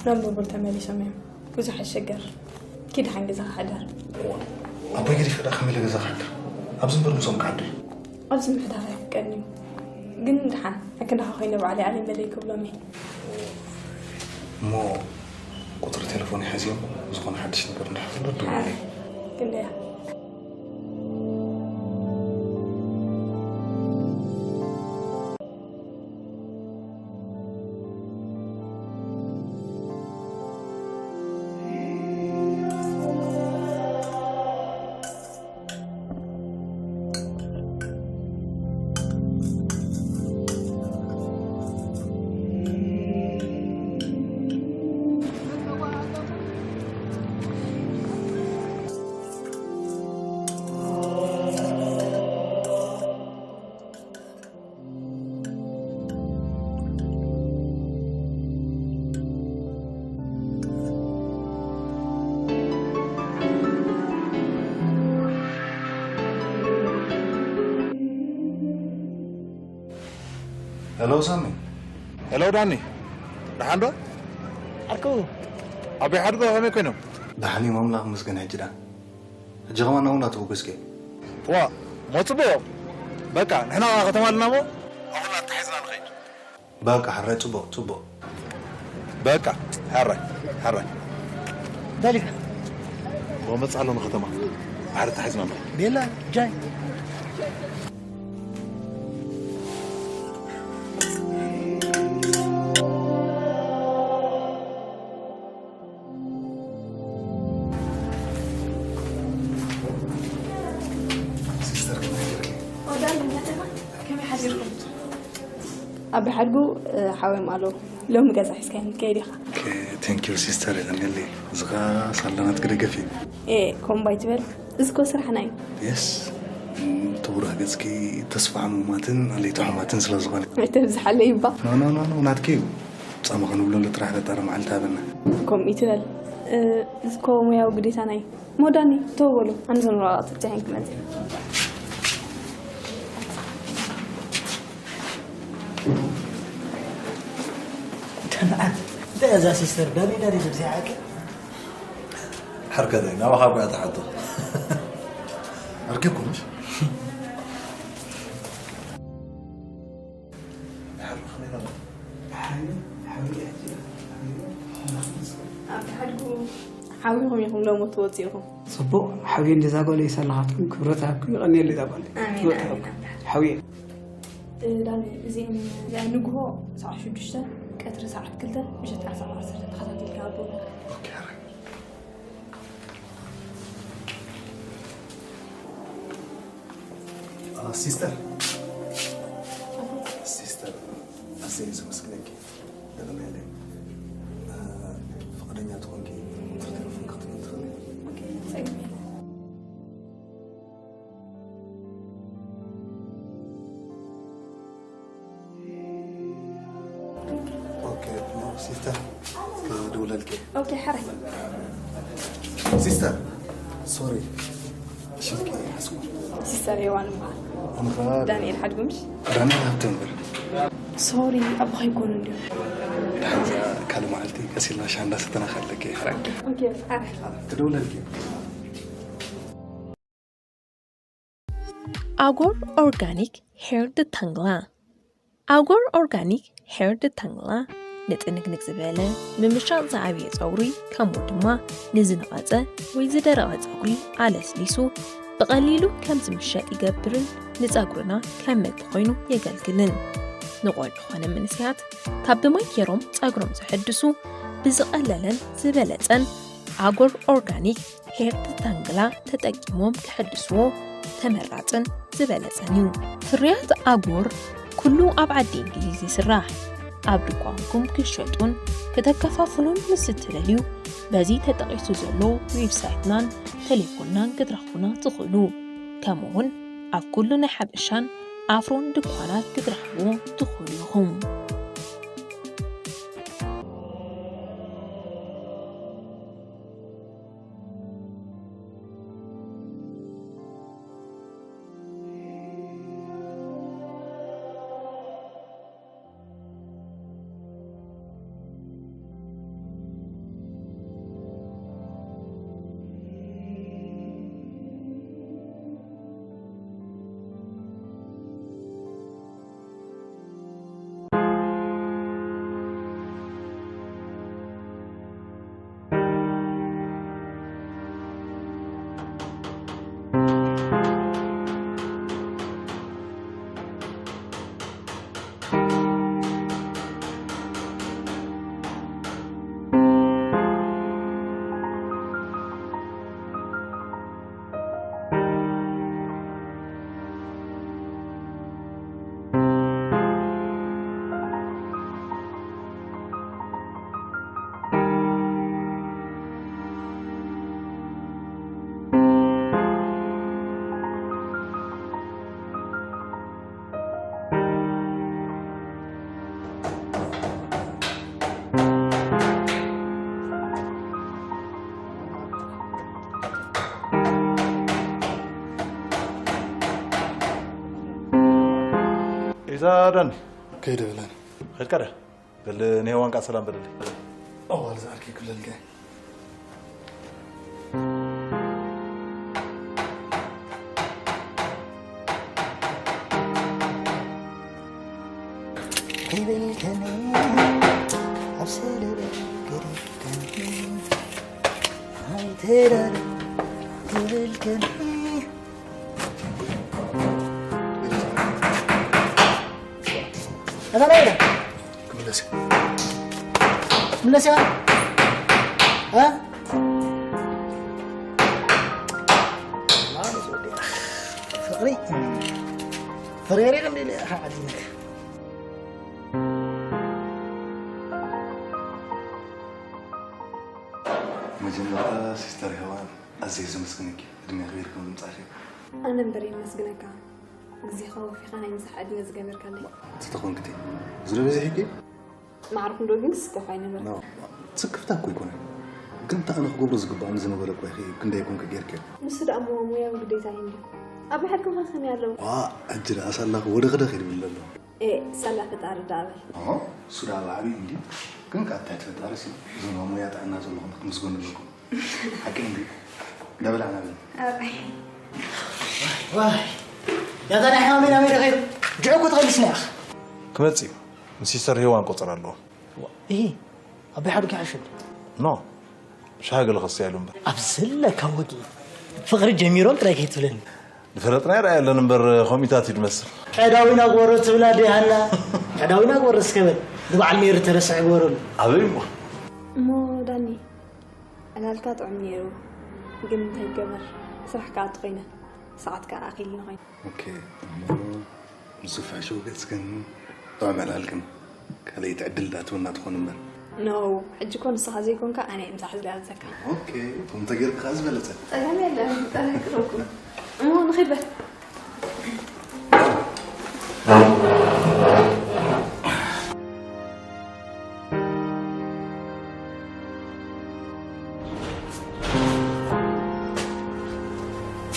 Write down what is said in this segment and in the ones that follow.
ናብ ቡልቡል ተመሊሶም እዮም። ብዙሕ ኣሸገር። ኪድ ሓን ገዛኻ ሓደር። ኣቦይ ገዲፈ ደኣ ከመይ ኢለ ገዛ ክሓድር? ኣብዚ እምበር ምሶም ክሓድር። ኣብዚ ምሕዳር ኣይፍቀድን እዩ። ግን ድሓን ኣክንዳኻ ኮይነ ባዕለይ ኣልይ መለይ ክብሎም እየ። እሞ ቁፅሪ ቴሌፎን ይሓዝዮም፣ ዝኾነ ሓድሽ ነገር እንዳሕፍሉ ደውለለይ። ክንደያ። ሄሎ ሳሚ። ሄሎ ዳኒ፣ ደሓን ዶ? ኣርኩ። ኣበይ ሓድጎ ከመይ ኮይኖም? ደሓን እዮም ኣምላኽ ይመስገን። ሕጂ ዳ ሕጂ ከማን ናብኡ እናተበገስከ። ዋ፣ ሞ ጽቡቕ። በቃ ንሕና ከተማ ኣለና ሞ ኣኹላ ተታሒዝና ንኸይድ። በቃ ሕራይ ጽቡቕ ጽቡቕ። በቃ ሕራይ ሕራይ። ደሊካ። ወመጽ ኣሎ ንከተማ። ባሕሪ ተታሒዝና ንኸይድ። ቤላ ጃይ። ሲስተር ከመይ ገይርኪ? ኣቢ ሓድጉ ሓወዮም ኣለዉ። ሎሚ ገዛ ሒዝካ ንከይድ ኢኻ። ቴንኪዩ ሲስተር፣ የቐንየለይ። እዚ ኸኣ ሳላናት ክደገፍ እዩ። ኤ ኮምባይ ትበል። እዚ ኮ ስራሕና እዩ። የስ። ተብሩህ ገጽኪ ተስፋ ሕሙማትን ኣለይቶ ሕማትን ስለ ዝኾነ። ኣይተብዝሓለይ እባ። ኖ ኖ ኖ ኖ ናትኪ እዩ። ጻማ ክንብለሉ ጥራሕ ፈጣሪ መዓልቲ ሃበና። ከምኡ ይትበል። እዚ ኮ ሙያዊ ግዴታና እዩ። ሞዳኒ ተወበሉ። ኣነ ዘንዋራ ትብትሕን ክመጽእ። ደምዓት እንታይ እዛ ሲስተር ዳኒ ዳኒ ትብዚሓ ዓቂ? ሓርከተይ ናባኻ እኳ እያ ትሓቶ። ኣርኪብኩምሽ? ድሓር ከመይ ነበር? ሓዊ ሓዊ እያ ትብል። ኣብ ሓድጉ ሓዊኹም ኢኹም ሎሞ ትወፅኡ ኢኹም። ፅቡቕ ሓውየ እንደዛ ጓል ይሰላኻትኩም ክብረት ሃብኩም ይቐንየሉ እዛ ጓል ኣሜን፣ ክብረት ኣሜን፣ ሃብኩም ኣሜን። ሓውየ ዳኒ እዚኦም ንግሆ ሰዓት ሽዱሽተ ቀትሪ ሰዓት ክልተ ምሸት ዓሰርተ ዓሰርተ ተኸታቲልካ ኣቦ። ኦኬ፣ ሓራይ። አ፣ ሲስተር። ሲስተር፣ ኣሰይ ዘመስግነኪ። ደቐናለ። አ፣ ፍቓደኛ ትኾንኪ ቁጽሪ ቴሌፎን ክትህብኒ ትኽእሊ? ኦኬ፣ ጸግሜ። ኦኬ፣ ኖ፣ ሲስተር፣ ክድውለልኪ። ኦኬ፣ ሓራይ። ሲስተር፣ ሶሪ፣ ሽምኪ ሓስኩ። ሲስተር ሄዋን እምበኣር። ኣንኻ ዳንኤል ሓድጉምሽ? ዳንኤል ሃብተ እምበር። ሶሪ፣ ኣቦኻ ኣይኮኑን ድዮም? ድሓን እዛ ካልእ መዓልቲ ቀስ ኢልና ሻሂ እንዳሰተና ከለኪ ሓራይ። ኦኬ፣ ሓራይ። ክድውለልኪ። ኣጎር ኦርጋኒክ ሄር ድታንግላ። ኣጎር ኦርጋኒክ ሄር ድታንግላ ንጥንግንግ ዝበለ ምምሻቕ ዝዓብየ ጸጉሪ፣ ከምኡ ድማ ንዝነቐጸ ወይ ዝደረቐ ጸጉሪ ኣለስሊሱ ብቐሊሉ ከም ዝምሸጥ ይገብርን ንጸጉርና ከም መግቢ ኮይኑ የገልግልን። ንቖልዑ ኾነ መንእሰያት ካብ ብማይ ጌሮም ጸጉሮም ዘሐድሱ ብዝቐለለን ዝበለጸን ኣጎር ኦርጋኒክ ሄር ታንግላ ተጠቂሞም ክሕድስዎ ተመራጽን ዝበለጸን እዩ። ፍርያት ኣጎር ኩሉ ኣብ ዓዲ እንግሊዝ ይስራሕ። ኣብ ድኳንኩም ክሸጡን ከተከፋፍሉን ምስ እትደልዩ በዚ ተጠቒሱ ዘሎ ዌብሳይትናን ቴሌፎንናን ክትረኽቡና ትኽእሉ። ከምኡውን ኣብ ኩሉ ናይ ሓበሻን ኣፍሮን ድኳናት ክትረኽብዎ ትኽእሉ ኢኹም። እዛ ዳኒ። ከይደ ብለን። ከድካ ዳ? በል ንሄዋን ቃ ሰላም በልልኝ። ኣዋል ዝኣርኪ ክብለልካ። ከይበልከኒ ኣብ ሰለለ ገዲፍከኒ ኣይተዳለ ከይበልከኒ። ኣታ ናይ ኢለ ክምለስ። ክምለስ እያ። እ? ፍቕሪ። ፍቕሪ ደም ኢለ ዓዲነካ። መጀመርታ ሲስተር ሄዋን ኣዝየ ዘመስግነኪ፣ ዕድመ ኣኽቢርኪ ምምጻእኪ። ኣነ እምበር የመስግነካ፣ ግዜኻ ወፊኻ ናይ ምሳሕ ዕድመ ዝገበርካለይ። ተተኾንክቲ ዝዶ በዚሕኪ? ማዕርኹም ዶ ግን ስከፍ ኣይነበርኩ። ኖ፣ ስክፍታ እኮ ኣይኮነን። ግን እታ ኣነ ክገብሮ ዝግባእኒ ዝነበረ እኮ ኢኺ ክንደይ ኮንኪ ጌርክዮ። ንሱ ደኣ እሞ ሞያዊ ግዴታ እዩ እንድዩ። ኣብ ብሕልክኻ ከመይ ኣለዉ? ዋ፣ ሕጂ ደኣ ሳላኺ ወደኽ ደኽ ይብል ኣሎ። ኤ፣ ሳላ ፈጣሪ ደኣ በል። ኦ፣ እሱ ደኣ ብዓብዩ እንድዩ። ግን ካብ ትሕቲ ፈጣሪ ሲ፣ እዞም ኣብ ሞያ ጥዕና ዘለኹም ክትምስገኑ ኣለኩም። ሓቂ እንድዩ። እንዳበላዕና በል። ኣይ። ዋይ። ያታ ናይ ሓሜን ኣሜን ኸይሩ። ጅዑ እኮ ተቐሊስና ኢኻ። ክመጽእ እዩ። ምስ ሲስተር ሄዋን ቆጸራ ኣለዎ። ዋ፣ እሂ፣ ኣቦይ ሓዱኪ ሓሸሉ። ኖ፣ ሻሂ ገለ ከስተይ ኢሉ እምበር። ኣብ ዘለካ ወግኢ ፍቕሪ ጀሚሮም ጥራይ ከይትብለኒ። ዝፈለጥና ይረኣየለን እምበር፣ ከምኡታት እዩ ዝመስል። ቀዳዊና ግበሮ ትብላ ዲሃና? ቀዳዊና ግበሮ እስከ በል። ንበዓል ሜሪ ተረስዐ ግበረሉ። ኣበይ እሞ? እሞ ዳኒ፣ ዕላልካ ጥዑም ነይሩ፣ ግን እንታይ ይገበር፣ ስራሕ ክኣቱ ኮይነ፣ ሰዓት ከኣ ኣኺልኒ ኮይኑ። ኦኬ፣ እሞ ንሱ ፍሕሽው ገጽክን ጥዑም ዕላልክን ካልኣይቲ ዕድል ዳትወና ትኾን እምበር። ኖ፣ ሕጂ እኮ ንስኻ ዘይኮንካ ኣነ እየ ምሳሕ ዝጋብዘካ። ኦኬ፣ ከምኡ ተገይርካ ከኣ ዝበለጸ። ጸገም የለን፣ ጠረቅረኩም። እሞ ንኺድ በል።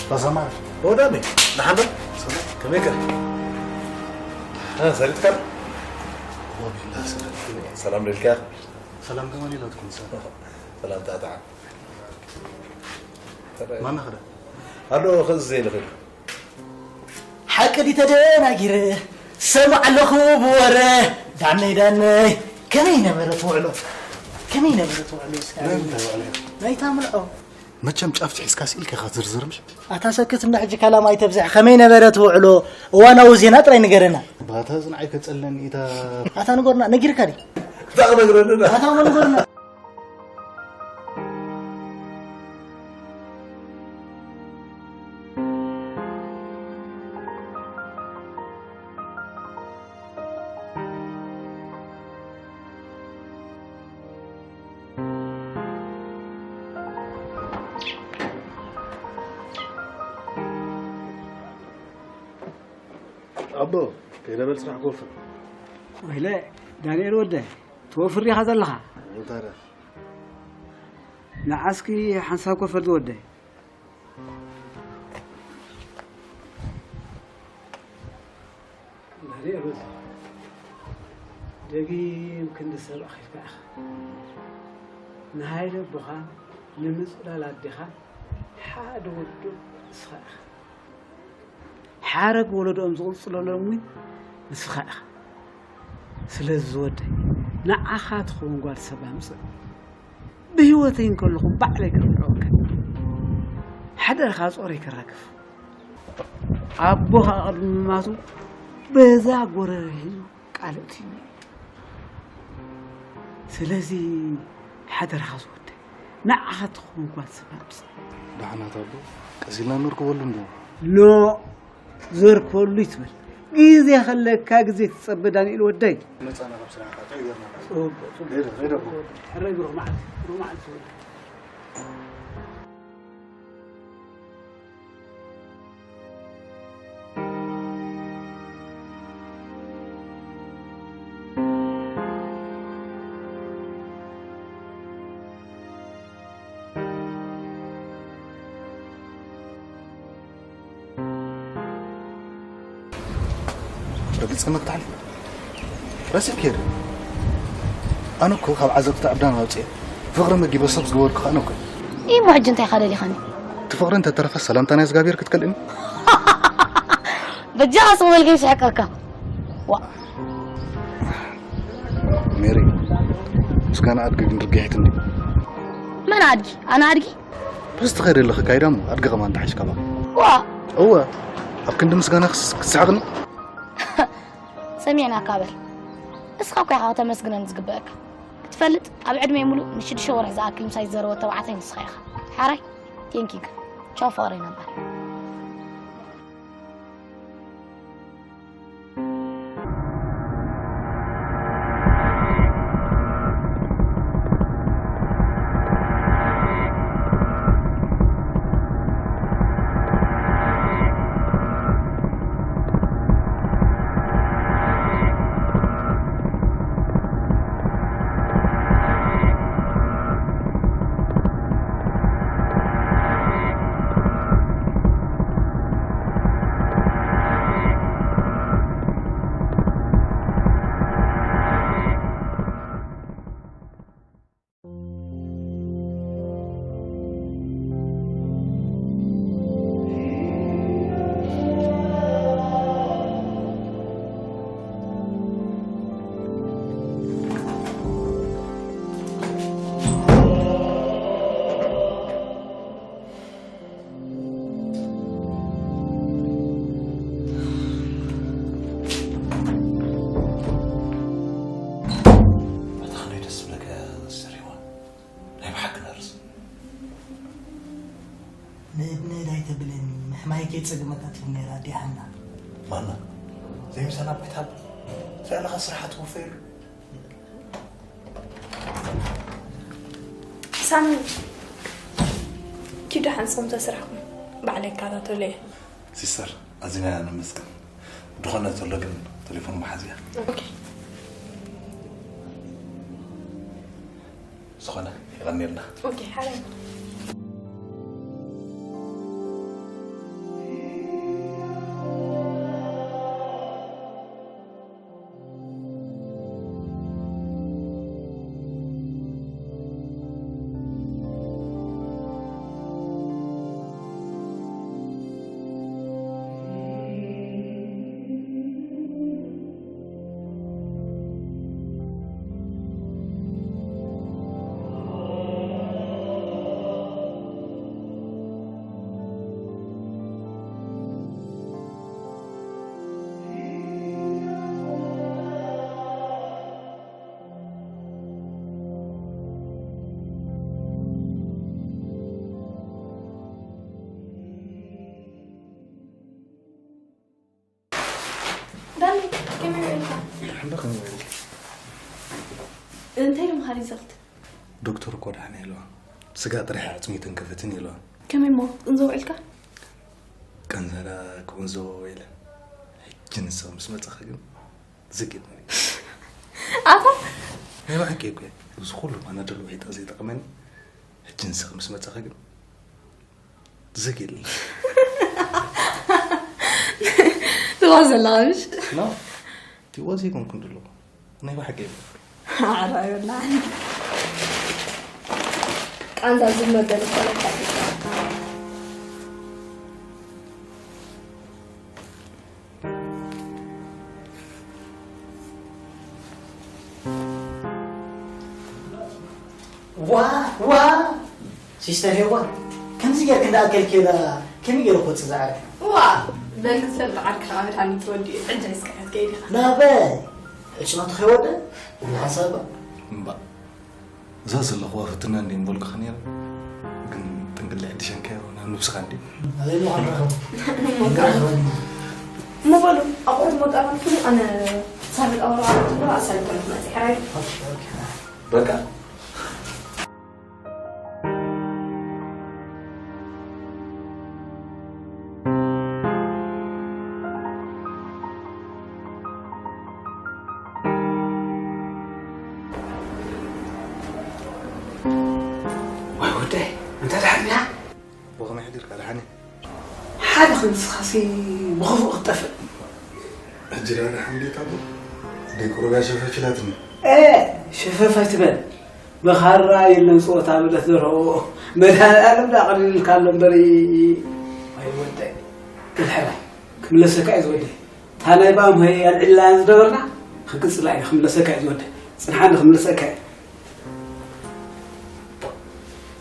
ተሰማ። ወዳሚ፣ ንሓመድ። ሰላም። ከመይ ከ? እ፣ ሰሪትካ? ወቢላ ሰላም። ሰላም ልልካ። ሰላም ከማን ኢላትኩም፣ ሰላም። ሰላም ታታ። ማና ኸዳ? ኣሎ፣ ኸዚ ዘይልኽእል። ሓቂ ድዩ ተደናጊረ? ሰማዕ ኣለኹ ብወረ። ዳነይ፣ ዳነይ፣ ከመይ ነበረት ውዕሎ? ከመይ ነበረት ውዕሎ? እስከ ናይ እንታይ ውዕሎ? ናይታ ምልዖ። መቸም ጫፍ ትሒዝካ ስኢልካ ኢኻ ዝርዝር፣ ምሽ? ኣታ ሰክት እንዳ ሕጂ ካላም ኣይተብዝሕ። ከመይ ነበረት ውዕሎ? እዋናዊ ዜና ጥራይ ንገረና። ባታ ዝንዓይ ከጸለኒ ኢታ። ኣታ ንገርና፣ ነጊርካ ድዩ? እንታይ ክነግረኒ? ኣታ ንገርና። ኣቦ፣ ከይደ በል ስራሕ ክወፍር። ወይለ፣ ዳንኤል ወደ፣ ትወፍር ዲኻ ዘለኻ? እንታይ ደኣ? ንዓስኪ ሓንሳብ ኮፈር ዝወደ። ዳንኤል ወደ፣ ደጊም ክንዲ ሰብ ኣኺልካ ኢኻ። ንሃይለ ኣቦኻ፣ ንምጽላል ኣዴኻ፣ ሓደ ወዶ ንስኻ ኢኻ። ሓረግ ወለዶኦም ዝቕጽለሎም እውን ንስኻ ኢኻ። ስለዚ ዝወደይ፣ ንዓኻ ትኸውን ጓል ሰብ ኣምጽእ። ብህይወተይ እንከለኹ ባዕለይ ከብልዖካ። ሓደርኻ ጾረይ ከራግፍ። ኣቦኻ ቅድሚ ምማቱ በዛ ጎረረ ሒዙ ቃል ኣእትዩ። ስለዚ ሓደርኻ ዝወደይ፣ ንዓኻ ትኸውን ጓል ሰብ ኣምጽእ። ደሓናት ኣቦ፣ ቀስ ኢልና ንርከበሉ እንዶ። ኖ፣ ዘርከበሉ ይትበል። ግዜ ከለካ ግዜ ትጸበ ዳንኤል ወደይ። መጻና ካብ ስራሕ ቃጠ ይገርና። ጽቡቅ፣ ጽቡቅ። ሄደ፣ ሄደ ኣቦ። ሕራይ ብሩኽ መዓልቲ፣ ብሩኽ መዓልቲ ትበል። ጸመት ታሕሊ ረሲዕ ከይደ። ኣነ እኮ ካብ ዓዘቕቲ ዕብዳን ኣውፅኤ ፍቕሪ መጊበ ሰብ ዝገበርኩ ኣነ እኮ። ኢሞ ሕጂ እንታይ ኢኻ ደሊኻኒ? እቲ ፍቕሪ እንተተረፈ ሰላምታ ናይ እግዚኣብሔር ክትከልእኒ። በጃኻ ስቕ በል ከይስሕቀካ። ዋ። ሜሪ፣ ምስጋና ኣድጊ ግን ርግሒት እንዲ። መን ኣድጊ? ኣነ ኣድጊ? ብዝትኸደ ኣለኺ ካይዳ እሞ ኣድጊ ከማን ተሓሽካ ባኺ። ዋ። እወ፣ ኣብ ክንዲ ምስጋና ክስ-፣ ክትስሕቕኒ? ሰሚዕናካ በል። እስኻ እኮ ኢኻ ከተመስግነኒ ዝግበአካ። ክትፈልጥ፣ ኣብ ዕድመይ ሙሉእ ንሽዱሽተ ወርሒ ዝኣክል ምሳይ ዝዘረወ ተባዕታይ ንስኻ ኢኻ። ሓራይ፣ ቴንኪ ግን። ቻው ፍቕረይ ነበር። ኣታ ከመይ ደስ ዝብለካ እያ፣ ሲስተር ሄዋን። ናይ ብሓቂ ነርስ። ንእድነ ዳይ ተብለኒ፣ ምሕማይ ከይጸግመካ ትብል ነይራ፣ ኣዲ ሃና። ማና? ዘይምሰናበታ? ስራሕ ኣለኻ፣ ስራሕ ትወፈየሉ? ሳሚ፣ ኪዱ ሓንሳብ ምሳ ስራሕኩም ባዕለይ ይከታተሎ እየ። ሲስተር፣ ኣዚና ኢና ነመስግን። ድኾነ ዘሎ ግን ቴሌፎን መሓዝ እያ። ኦኬ። ዝኾነ፣ የቐንየልና። ኦኬ፣ ሓራይ። ዳኒ፣ ከመይ ውዒልካ? ሕምባ ከመይ ውዒልኪ? እንታይ ኢሎም ሪዛልት? ዶክተር እኮ ደሓን ኢልዋ። ስጋ ጥራሕ ኣጽሚትን ከፈትን ኢልዋ። ከመይ እሞ፣ ቁንዞ ውዒልካ? ቀንዘራ ክቁንዞ ኢለ። ሕጂ ንስኺ ምስ መጻኺ ግን ዝግ ኢልኒ። ኣታ? ናይ ብሓቂ እኮ እየ። እዚ ኩሉ ፓናዶል ውሒጠ ዘይጠቕመኒ። ሕጂ ንስኺ ምስ መጻኺ ግን ዝግ ኢልኒ። ትዋዝ ዘለኻ ምሽ? ኖ፣ ትዋዝ ኣይኮንኩን ዘለኹ። ናይ ብሓቂ እየ። ኣረ ኣይብላዕ። ቃንዛ ዝመደል እኮ ለካ እዩ። ዋ፣ ዋ፣ ሲስተር ሄዋን፣ ከምዚ ጌርክ እንዳኣከልኪ ዳ ከመይ ገይሩ ክወጽእ ዝዓርክ? ዋ፣ በል ክሰብ ዝዓርክ ከኣ መድሃኒት ተወዲኡ፣ ሕጂ እስከ ክትከይድ ኢኻ። ናበይ? ሕጽኖቱ ከይወደ? ሓሳባ። እምባ። እዛ ዘለኹዋ ፈትና እንዲ ምበልኩኻ ነይረ፣ ግን ጥንቅል ሕድሸንካዮ ናብ ነብስኻ እንዲ። ኣበይ ኣለኻ? እሞ በሉ፣ ኣቑሑት መቃረቢ ኩሉ ኣነ ሳልጥ ኣወራ ኣለኩ፣ ኣሳልጥ ኣለኩ መጽእ፣ ሕራይ። ኦኬ፣ ኦኬ። በቃ። ዋይ ወደይ፣ እንታይ ደሓን ኢኻ? ብኸመይ ሓዲርካ? ደሓን እየ። ሓደ ክንስኻሲ ብኽፉእ ክትጠፍእ። ሕጂ ደኣ ንሓምዲት ኣቦ ደይ ቁሩብ እያ ሸፈፍ ኢላትኒ። እ፣ ሸፈፍ ኣይትበል። ብኻራ የለን ጸወታ ብለት ደርሆ። መድሃኒኣለም ደኣ ኣቕሊልካ ኣሎ እምበር። ኣይ ወደይ፣ እልሕባ፣ ክምለሰካ እዩ ዝወደይ። እታ ናይ ባም ሆይ ኣልዒልናያ ዝነበርና፣ ክቅጽላ ኢና፣ ክምለሰካ እዩ ዝወደይ። ጽንሓኒ፣ ክምለሰካ እዩ።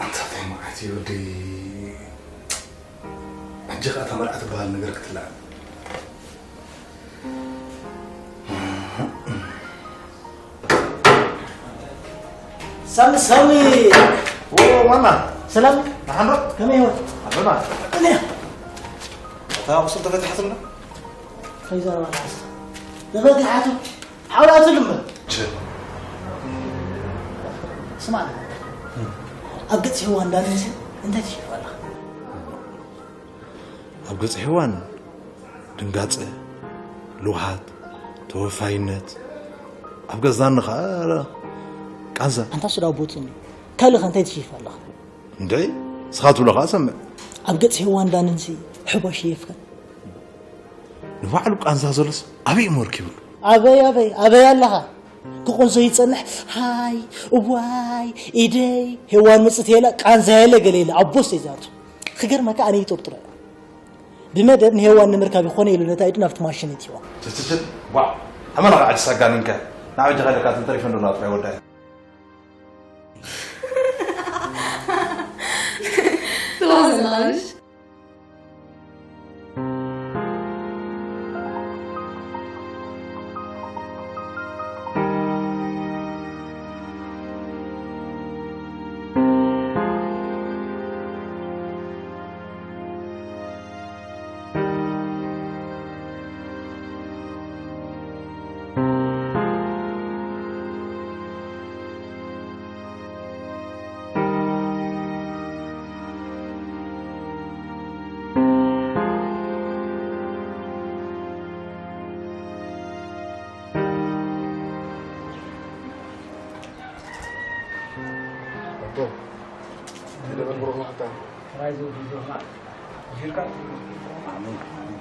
ኣንታ እንታይ መዓት እዩ ወደይ። ሕጂ ኸኣ እታ መርዓ ትበሃል ነገር ክትለዓል። ሳሚ፣ ሳሚ! ኦ፣ ማማ! ሰላም? ደሓን ዶ? ከመይ ህይወት? ኣለና። ከመይ እያ? እታ ቁስል ተፈቲሓትልና? ከይዘረባ ተሓስኻ። ተፈቲሓቱ? ሓውላቱ ልምበር። ቸ። ስማዕ፣ ኣብ ገጽ ሄዋን ዳንኤልሲ እንታይ ትሽይፍ ኣለኻ? ኣብ ገጽ ሄዋን ድንጋጸ፣ ልውሃት፣ ተወፋይነት፣ ኣብ ገጽ ዳኒ ኸኣ ቃንዛ። ኣንታ ስዳ ቦትኒ፣ ካልእ ኸ እንታይ ትሽይፍ ኣለኻ? እንድዒ፣ ንስኻ ትብሎ ኸኣ ሰምዕ። ኣብ ገጽ ሄዋን ዳንንሲ ሕቦ ሽየፍከን? ንባዕሉ ቃንዛ ዘሎስ ኣበይ እሞ ርኪብሉ? ኣበይ፣ ኣበይ፣ ኣበይ ኣለኻ? ክቕንዞ ይጸንሕ። ሃይ፣ እዋይ፣ ኢደይ፣ ሄዋን ምጽት የለ፣ ቃንዛ የለ፣ ገለ የለ፣ ኣቦስ እዩ ዝኣቱ። ክገርመካ ኣነ ይጥርጥሮ እየ። ብመደብ ንሄዋን ንምርካብ ይኾነ ኢሉ ነታ ኢዱ ናብቲ ማሽን እትይዋ። ትትትት፣ ዋዕ፣ ተመላኻ ዕድስ ኣጋንንካ። ንዓብ እጅኻ ኢለካ ተሪፈ እንዶ ጥራይ ወዳይ። ትባዝናሽ። ኣቦ፣ ዝደበል ብሩኽ መዓልታ። ጥራይ ዘውዲ ዞማ። ዚርካ። ኣሜን፣ ኣሜን።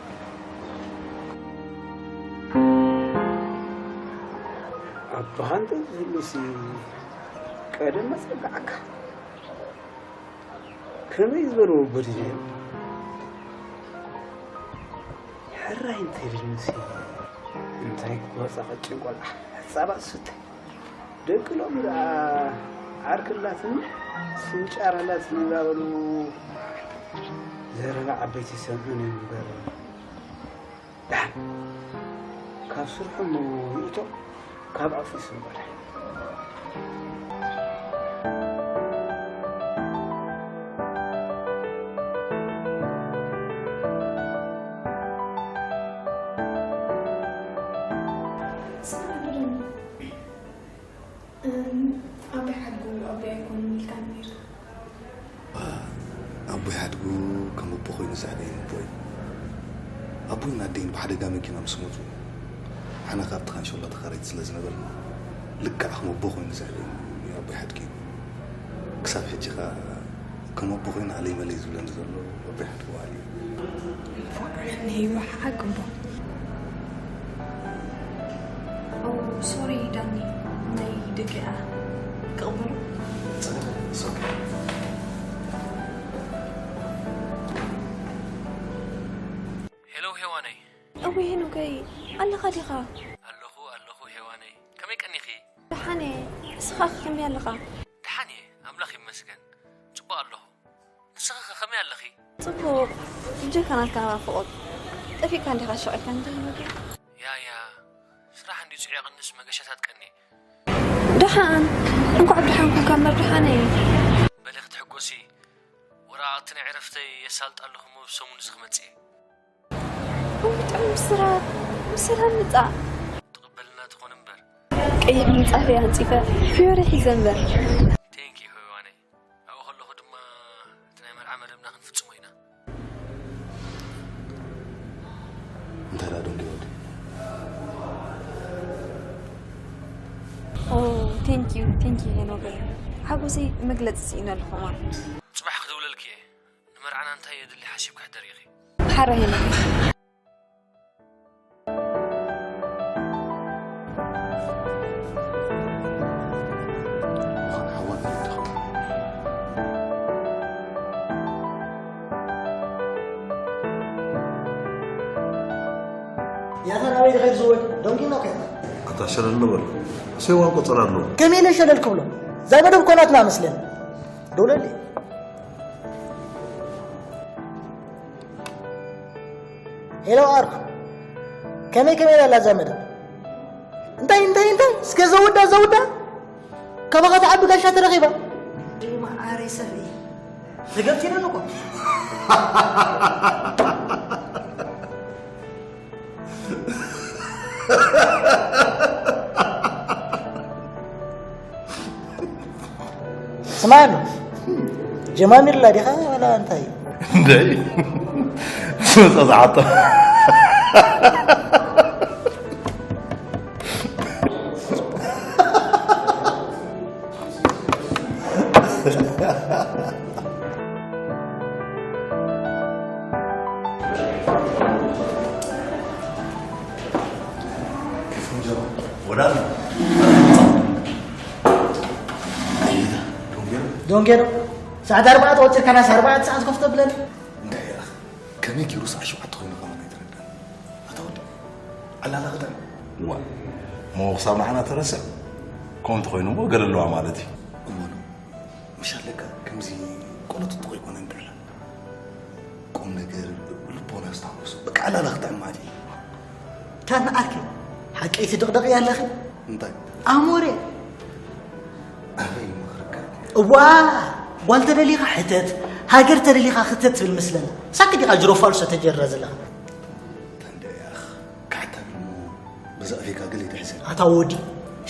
ኣቦኻ እንተ ዝህሉሲ ቀደም መጸጋዕካ። ከመይ ዝበሉ ወለዲ እዮም? ሕራይ እንተይልምሲ እንታይ ክወጻ ቀጭን ቆልዓ ሕጻባ ትስተ። ደቂ ሎሚ ደኣ ዓርኪ ኣላትኒ ስንጫር ኣላትኒ እንዳበሉ ዘረባ ዓበይቲ ይሰምዑን እዮም እምበር። ደሓን ካብ ስርሖም ይእቶ፣ ካብ ኣፉ ይስንበል። ስራሕ ዶ ደሞ? እም፣ ኣቦይ ሓድጉ ኣቦይ ኣይኮኑን ኢልካኒ ነይርካ። ኣቦይ ሓድጉ ከም ኣቦ ኮይኑ ዝዕበየኒ ኣቦ እዩ። ኣቦይን ኣደይን ብሓደጋ መኪና ምስ ሞቱ፣ ሓና ካብቲ ካንሸሎ ተኻረይቲ ስለ ዝነበርና፣ ልክዕ ከም ኣቦ ኮይኑ ዝዕበየኒ ኣቦይ ሓድጊ እዩ። ክሳብ ሕጂ ኸኣ ከም ኣቦ ኮይኑ ኣለይ መለይ ዝብለኒ ዘሎ ኣቦይ ሓድጊ በዓል እዩ። ፎርኒ ይዋሓሓግ እምበር። ኦ፣ ሶሪ ዳኒ፣ ናይ ደቂቃ ክቕበሎ? ሄሎ ሄዋነይ። እወ ሄኖከይ፣ ኣለኻ ዲኻ? ኣለኹ፣ ኣለኹ ሄዋነይ። ከመይ ቀኒኺ? ደሓን እየ። ንስኻ ከ ከመይ ኣለኻ? ደሓን እየ፣ ኣምላኽ ይመስገን። ጽቡቕ ኣለኹ። ንስኺ ከ ከመይ ኣለኺ? ጽቡቕ። ብጀካ ናትካ ናፍቖት። ጠፊእካ እንዲኻ ሸቕ ኢልካ እንታይ ነገር? ያ፣ ያ። ስራሕ እንድዩ ጽዑቕ እንስ መገሻታት ቀኒ። ደሓን። እንኳዕ ብደሓን ኮንካ እምበር ደሓን እየ። በሊ ክትሕጎሲ። ወረቓቕቲ ናይ ዕረፍተይ የሳልጥ ኣለኹ እሞ ብሰሙን እዚ ክመጽእ እየ። እው፣ ጥዑም ብስራት። ብሰላም ምጻእ። ትቕበልና ትኾን እምበር። ቀይሕ ምንጻፍ እየ ኣንጺፈ። ፍዮሪ ሒዘ እምበር። ቴንኪ ዩ ሄዋነይ። ኣብኡ ከለኹ ድማ እቲ ናይ መርዓ መደብና ክንፍጽሞ ኢና። እንታይ ደኣ ደንጊ ወዲ? ኦ፣ ቴንክ ዩ፣ ቴንክ ዩ ሄኖክ። ሓጎሰይ መግለጺ ስኢነ ኣለኹ እዋን። ጽባሕ ክድውለልኪ እየ። ንመርዓና እንታይ የድሊ ሓሲብኪ ሕደሪ ኢኺ። ሓራይ ሄኖክ። ያታ ናበይ ድኸይድ ዝወድ ደንጊና ከ ኣታ ሸለል ንበል። ሴዋን ቆጸራ ኣለዎ። ከመይ ኢለ ሸለል ክብሎ? እዛ መደብ ኮናትና መስለን። ደውለሊ። ሄሎ ኣርክ፣ ከመይ ከመይ ኣላ እዛ መደብ? እንታይ እንታይ እንታይ? እስከ ዘውዳ ዘውዳ። ካባኻ ትዓቢ ጋሻ ተረኺባ። ደይ መዓረይ ሰብኢ። ተገብቲና ንቆ። ስማዕ ኣሎ። ጀማሚርላ ዲኻ ዋላ እንታይ? እንደይ። ስመጻ ዝዓቶ። ወዳል ዶንጌሮ ዶንጌሮ ሰዓት ኣርባዕተ ወፂርካ ናስ ኣርባዕተ ሰዓት ኮፍ ተብለኒ እንታይ ኢኻ ከመይ ገይሩ ሰዓት ሸውዓተ ኮይኑ ከማን ኣይተረዳን ኣታ ወዲ ኣላላኽታ ዋ ሞ ክሳብ ንዓና ተረስዕ ከምቲ ኮይኑ ሞ ገለ ኣለዋ ማለት እዩ እሞ ነው ምሽ ኣለካ ከምዚ ቆሎ ጥጡቕ ኣይኮነን ብዕላ ቁም ነገር ልቦና ስታወሱ በቃ ኣላላኽታ ማዲ ታና ኣርኪ ሓቀይቲ ድቕደቕ ያለኺ እንታይ ኣሞሬ ኣበይ ምኽርካ እዋ ጓል ተደሊኻ ሕተት ሃገር ተደሊኻ ክተት ትብል ምስለና ሳክ ዲኻ ጅሮፋሉ ሰተጀረ ዘለኻ ተንደያኽ ካሕታ ብልሞ ብዛእፌካ ገለ ይትሕዘ ኣታ ወዲ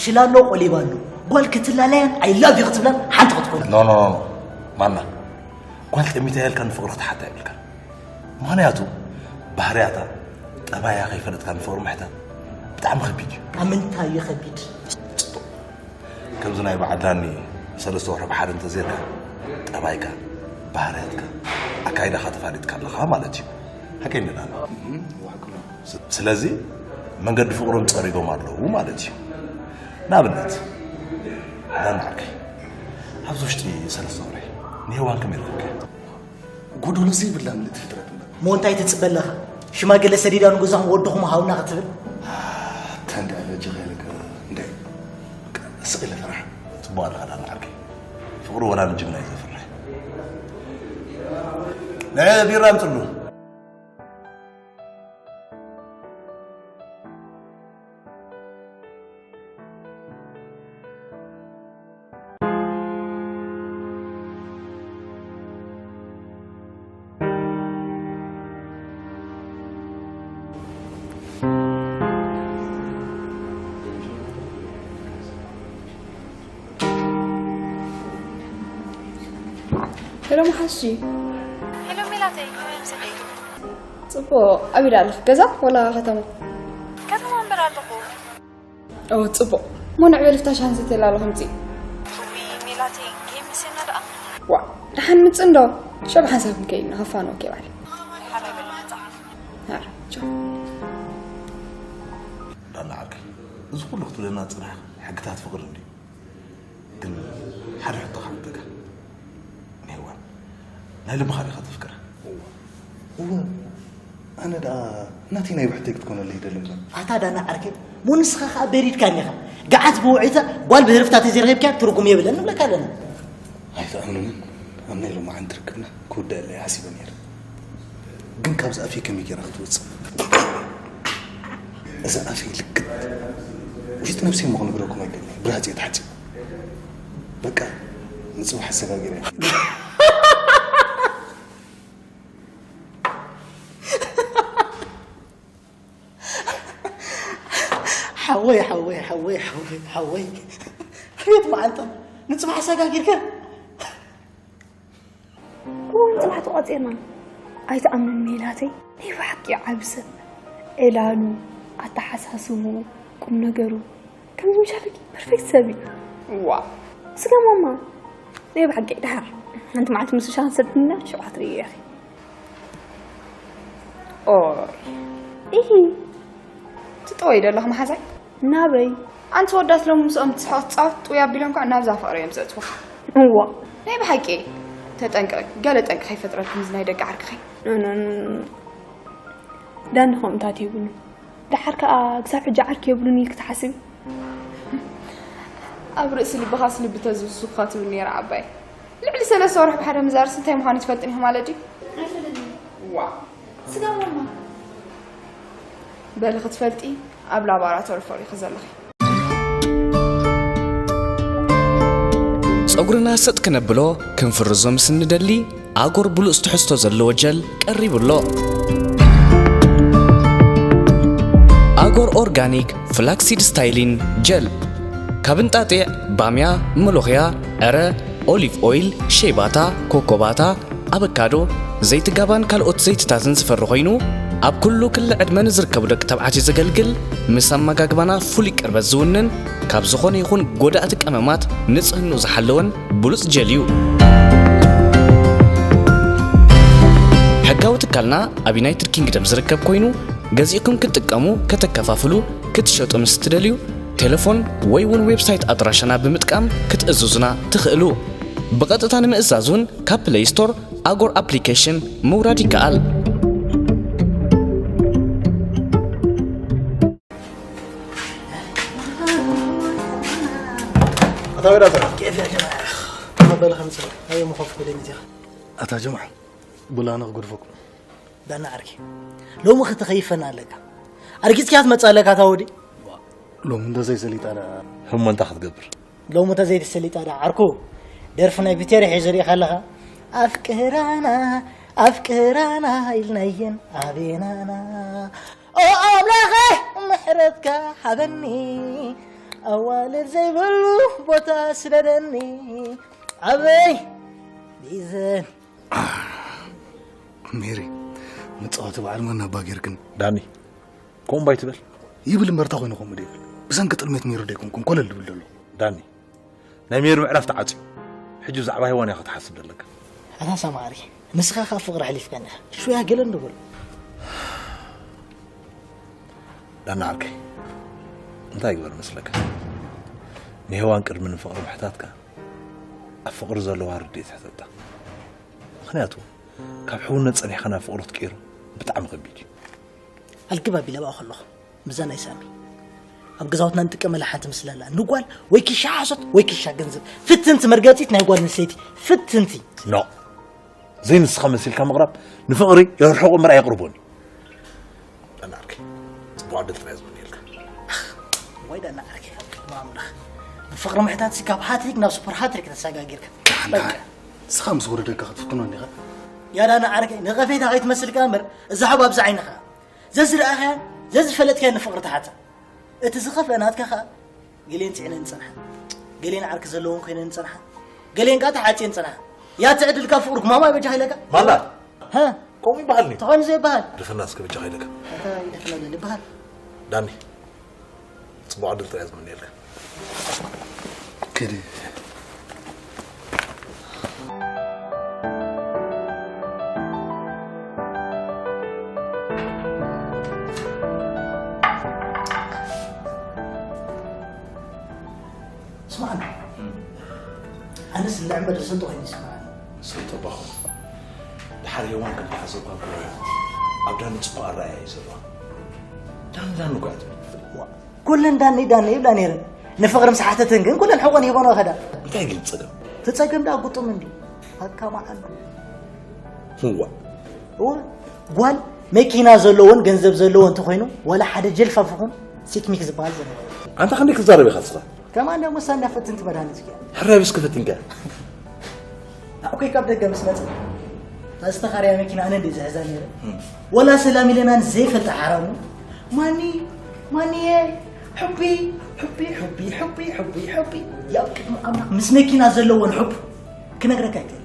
ሽላ ኣሎ ቆሊባ ኣሎ ጓል ክትላለያን I love you ክትብላን ሓንቲ ክትኮን ኖ ኖ ኖ ማና ጓል ጠሚታ ያልካ ንፍቕሪ ክትሓታ የብልካ ምኽንያቱ ባህርያታ ጠባያ ከይፈለጥካ ንፍቕሪ ምሕታት ብጣዕሚ ከቢድ እዩ ኣብ ምንታይ እዩ ከቢድ ፅቡቕ ከምዚ ናይ በዓል ዳኒ ሰለስተ ወርሒ ብሓደ እንተዘይርካ ጠባይካ ባህርያትካ ኣካይዳኻ ተፋሊጥካ ኣለኻ ማለት እዩ ሓቀይ ንዳኒ ስለዚ መንገዲ ፍቕሮም ፀሪጎም ኣለዉ ማለት እዩ ንኣብነት ዳኒ ዓርከይ ኣብዚ ውሽጢ ሰለስተ ወርሒ ንሄዋን ከመይ ረኸብካያ ጎዶሎ ዘይብላ ምልእቲ ፍጥረት እምበር እሞ እንታይ ትፅበ ኣለኻ ሽማግለ ሰዲዳ ንጉዛኹም ወድኹም ሃውና ክትብል ኣታ እንዳ በጀኻ ኢለካ እንዳ ስቕ ኢለ ፈራሕ ፅቡቕ ኣለኻ ዳኒ ዓርከይ ፍቕሪ ወላ ንጅግና እዩ ዘፍርሕ ንዐ ቢራ ኣምፅሉ ሄሎ መሓሺ ሄሎ ሜላተይ ከመይ ምሰለይ ጽቡቕ ኣበይ ደኣ ኣለኺ ገዛ ወላ ከተማ ከተማ እምበር ኣለኹ ኦ ጽቡቕ እሞ ንዕ በሊ ፍታሽ ሃንሰት የላ ኣለኹ ምጺ ሜላተይ ከይምስና ደኣ ዋ ደሓን ምጽ እንዶ ሸብ ሓንሳብ ክንከይድ ንኸፋንወኪ ባዕሊ ሓራይ በሊ መጻ ዳና ዓርከይ እዚ ኩሉ ክትብለና ዝጸናሕካ ሕግታት ፍቕሪ እንድዩ ግን ሓደ ሕቶ ክሓተካ ንሄዋን ናይ ልብኻ ዲኻ ተፍቅራ እወ ኣነ ደኣ ናተይ ናይ ብሕተይ ክትኮነለይ ይደሊ እምበር ኣታ ዳና ዓርከይ ሞ ንስኻ ኸኣ በሪድካኒ ኢኻ ገዓት ብውዒታ ጓል ብህርፍታ ተዘይረኺብካያ ትርጉም የብለን ንብለካ ኣለና ኣይትኣምኑንን ኣብ ናይ ሎማዓንቲ ርክብና ክውዳእ እለ እየ ሓሲበ ነይረ ግን ካብዚ ኣፍየ ከመይ ገይራ ክትወፅእ እዛ ኣፍየ ልክት ውሽጢ ነብሰይ እሞ ክነግረኩም ኣይደሊ ብራፅየ ተሓፂቡ በቃ ንፅባሕ ኣሰጋጊረ ሓወይ ሓወይ ሓወይ ሓወይ ሓወይ ሕቤት መዓልቶም ንፅባሕ ኣሰጋጊርካ እዋን ፅባሕ ተቋፂርና ኣይትኣምንን ሜላተይ ናይ ብሓቂ ዓቢ ሰብ ዕላሉ ኣተሓሳስቡ ቁም ነገሩ ከምዚ ምሻለኪ ፐርፌክት ሰብ እዩ ዋ ስጋ ማማ ናይ ብሓቂ ድሓር ሓንቲ መዓልቲ ምስ ሻን ሰድና ሸውዓተ ርኢኺ ኦይ ኢሂ ትጠወይ ደለኽ መሓዛይ ናበይ ኣንቲ ወዳት ሎም ምስኦም ትስሕቕ ትፃወት ጥውይ ኣቢሎም ከዓ ናብዛ ፍቕሪ እዮም ዘእትወኻ እዋ ናይ ብሓቂ ተጠንቀቂ ገለ ጠንቂ ከይፈጥረልኩም እዚ ናይ ደቂ ዓርክኸይ ዳኒ ከምታት የብሉ ደሓር ከኣ ክሳብ ሕጂ ዓርኪ የብሉን ኢልኪ ትሓስቢ? ኣብ ርእሲ ልብኻስ ልቢ ተዝውስኹካ ትብል ነይራ ዓባይ። ልዕሊ ሰለስተ ወርሒ ብሓደ ምዛርስ እንታይ ምዃኑ ትፈልጥን ኢኺ ማለት ድዩ? ኣይፈልጥን። ዋ። ስጋ ማማ። በሊ ክትፈልጢ ኣብ ላባራቶሪ ፈሪኺ ዘለኺ። ጸጉርና ሰጥ ክነብሎ ክንፍርዞ ምስ እንደሊ ኣጎር ብሉጽ ትሕዝቶ ዘለዎ ጀል ቀሪቡ ኣሎ። ኣጎር ኦርጋኒክ ፍላክሲድ ስታይሊን ጀል ካብ እንጣጢዕ፣ ባምያ፣ መሎኽያ፣ ዕረ፣ ኦሊቭ ኦይል፣ ሸይባታ፣ ኮኮባታ፣ ኣበካዶ፣ ዘይቲ ጋባን ካልኦት ዘይትታትን ዝፈሪ ኮይኑ ኣብ ኩሉ ክሊ ዕድመ ንዝርከቡ ደቂ ተባዕትዮ ዘገልግል ምስ ኣመጋግባና ፍሉይ ቅርበት ዝውንን ካብ ዝኾነ ይኹን ጎዳእቲ ቀመማት ንጽህንኡ ዝሓለወን ብሉጽ ጀል እዩ። ሕጋዊ ትካልና ኣብ ዩናይትድ ኪንግደም ዝርከብ ኮይኑ ገዚእኩም ክትጥቀሙ፣ ከተከፋፍሉ፣ ክትሸጡ ምስ ትደልዩ ቴሌፎን ወይ እውን ዌብሳይት ኣድራሻና ብምጥቃም ክትእዝዙና ትኽእሉ። ብቐጥታ ንምእዛዝ እውን ካብ ፕለይ ስቶር ኣጎር ኣፕሊኬሽን ምውራድ ይከኣል። ኣታ ወዳታ كيف يا جماعة؟ تفضل خمسة. هيا مخفف لي مزيغ. ኣታ ጀምዓ ቡላና ክጉድፈኩም ዳና ዓርኪ ሎሚ ክትኸይፈና ኣለካ። ኣርጊጽካ ትመጽእ ኣለካ ታወዲ። ሎሚ እንተ ዘይሰሊጣ ደኣ ህሞ እንታ ክትገብር ሎሚ እንተ ዘይተሰሊጣ ደኣ ዓርኩ ደርፊ ናይ ፒተር ሒዙ ሪኢኻ ኣለኻ። ኣፍቅራና ኣፍቅራና ኢልናየን ኣቤናና ኦ ኣምላኸ ምሕረትካ ሃበኒ ኣዋልድ ዘይብሉ ቦታ ስደደኒ ዓበይ ቢዘን ሜሪ መጻወቲ በዓል መናባ ጌርክን ዳኒ ከምኡ ባይ ትበል ይብል እምበርታ ኮይኑ ከምኡ ደይብል ብሰንኪ ጥልሜት ሜሪ ደይኮንኩም ኮለል ድብል ደሎ ዳኒ ናይ ሜሪ ምዕራፍ ተዓፅዩ ሕጂ ብዛዕባ ሄዋን ኢኻ ክትሓስብ ዘለካ ኣታ ሰማሪ ንስኻ ካብ ፍቕሪ ኣሕሊፍካኒ ኢኻ ሽውያ ገለ እንዶ በሉ ዳኒ ዓርከይ እንታይ ይግበር መስለካ ንሄዋን ቅድሚ ንፍቕሪ ምሕታትካ ኣብ ፍቕሪ ዘለዋ ርድኢት ሕተታ ምኽንያቱ ካብ ሕውነት ጸኒሕካ ናብ ፍቕሪ ክትቅይሮ ብጣዕሚ ከቢድ እዩ ኣልግብ ኣቢለ ብኣ ከለኹ ምዛ ናይ ሳሚ ኣብ ገዛውትና ንጥቀመላ ሓንቲ ምስላ ኣላ ንጓል ወይ ኪሻ ሓሶት ወይ ኪሻ ገንዘብ ፍትንቲ መርገጺት ናይ ጓል ኣንስተይቲ ፍትንቲ ኖ ዘይንስኻ መሲልካ ምቕራብ ንፍቕሪ የርሕቑ እምበር ኣየቕርቦን እዩ ዳኒ ዓርከይ ጽቡቕ ዕድል ጥራይ ዝምነየልካ ወይ ዳና ዓርከይ ካብ ቅድሚ ኣምላኽ ንፍቕሪ ምሕታት ሲ ካብ ሃትሪክ ናብ ሱፐር ሃትሪክ ተሰጋጊርካ ንስኻ ምስ ወረደካ ክትፍትኖ እንዲኻ ያ ዳና ዓርከይ ነቐፌታ ከይትመስልካ እምበር እዛ ሓብ ኣብዚ ዓይንኻ ዘዝረኣኻያን ዘዝፈለጥካያን ንፍቕሪ ትሓታ እቲ ዝኸፍአ ናትካ ኸኣ ገሌን ጽዕነን ጸንሓ ገሌን ዓርኪ ዘለዎን ኮይነን ጸንሓ ገሌን ቃ ተሓጽየን ጸንሓ ያቲ ዕድልካ ፍቕሪ ኩማማ ይበጃ ኢለካ ማላ ሃ ከምኡ ይበሃል ኒ ተኾይኑ ዘይበሃል ድፈና እስከ በጃኻ ኢለካ ኣታ ይደፍነሉ ዝበሃል ዳኒ ጽቡቕ ዕድል ጥራይ ዝምነየልካ ክዲ ስማዕና ኣነስ ንልዕምበር ዝሰልጦ ኮይኑ ይስማዓኒ ሰልጦ ባኹ ድሓር ሄዋን ከም ተሓሰብካ እኮ ኣብ ዳኒ ጽቡቕ ኣረኣያ እዩ ዘለዋ ዳኒ ዳኒ እኮ እያ ትብል ኩለን ዳኒ ዳኒ ይብላ ነይረን ንፍቕሪ ምስ ሓተተን ግን ኩለን ሕቆን ሂቦን ወኸዳ እንታይ ግን ጸገም እቲ ጸገም ደኣ ግጡም እንዲ ኣካ መዓዱ ህዋ እዋ ጓል መኪና ዘለዎን ገንዘብ ዘለዎ እንተኮይኑ ወላ ሓደ ጀልፋፍ ይኹን ሲክሚክ ዝበሃል ዘለዎ ኣንታ ክንደይ ክትዛረብ ኢኻ ስኻ ከማን ደሞ ሳንዳ ፈትንቲ መድሃኒት እያ ሕራይ ብስኪ ፈቲንካ ኣኩይ ካብ ደገ ምስ መጽ ዝተኻርያ መኪና ኣነ እንደ ዝሕዛ ነይረ ወላ ሰላም ኢለና ዘይፈልጥ ሓራሙ ማኒ ማኒየ ሕቢ ሕቢ ሕቢ ሕቢ ሕቢ ሕቢ ያብ ቅድሚ ኣምላኽ ምስ መኪና ዘለዎን ሕቡ ክነግረካ ይክእል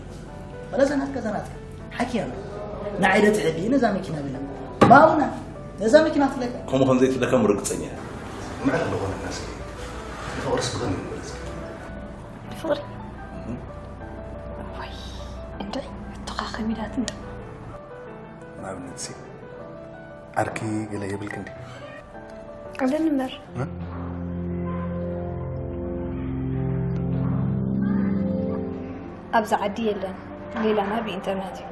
ወላ ዘናትካ ዘናትካ ሓኪያ ንዓይ ደ ትሕቢ ነዛ መኪና ብላ ማሙና ነዛ መኪና ትለካ ከምኡ ከም ዘይትብለካ ምርግጸኛ እየ ምዕር ዝኾነ ናስ ንፍቕርስ ብኸመይ ንበለጽ ፍቕሪ ዋይ እንድዒ እቶኻ ከሚዳት እንዳ ንኣብነት ሲ ዓርኪ ገለ የብልክ እንዲ ኣለኒ እምበር ኣብዚ ዓዲ የለን ሌላና ብኢንተርነት እዩ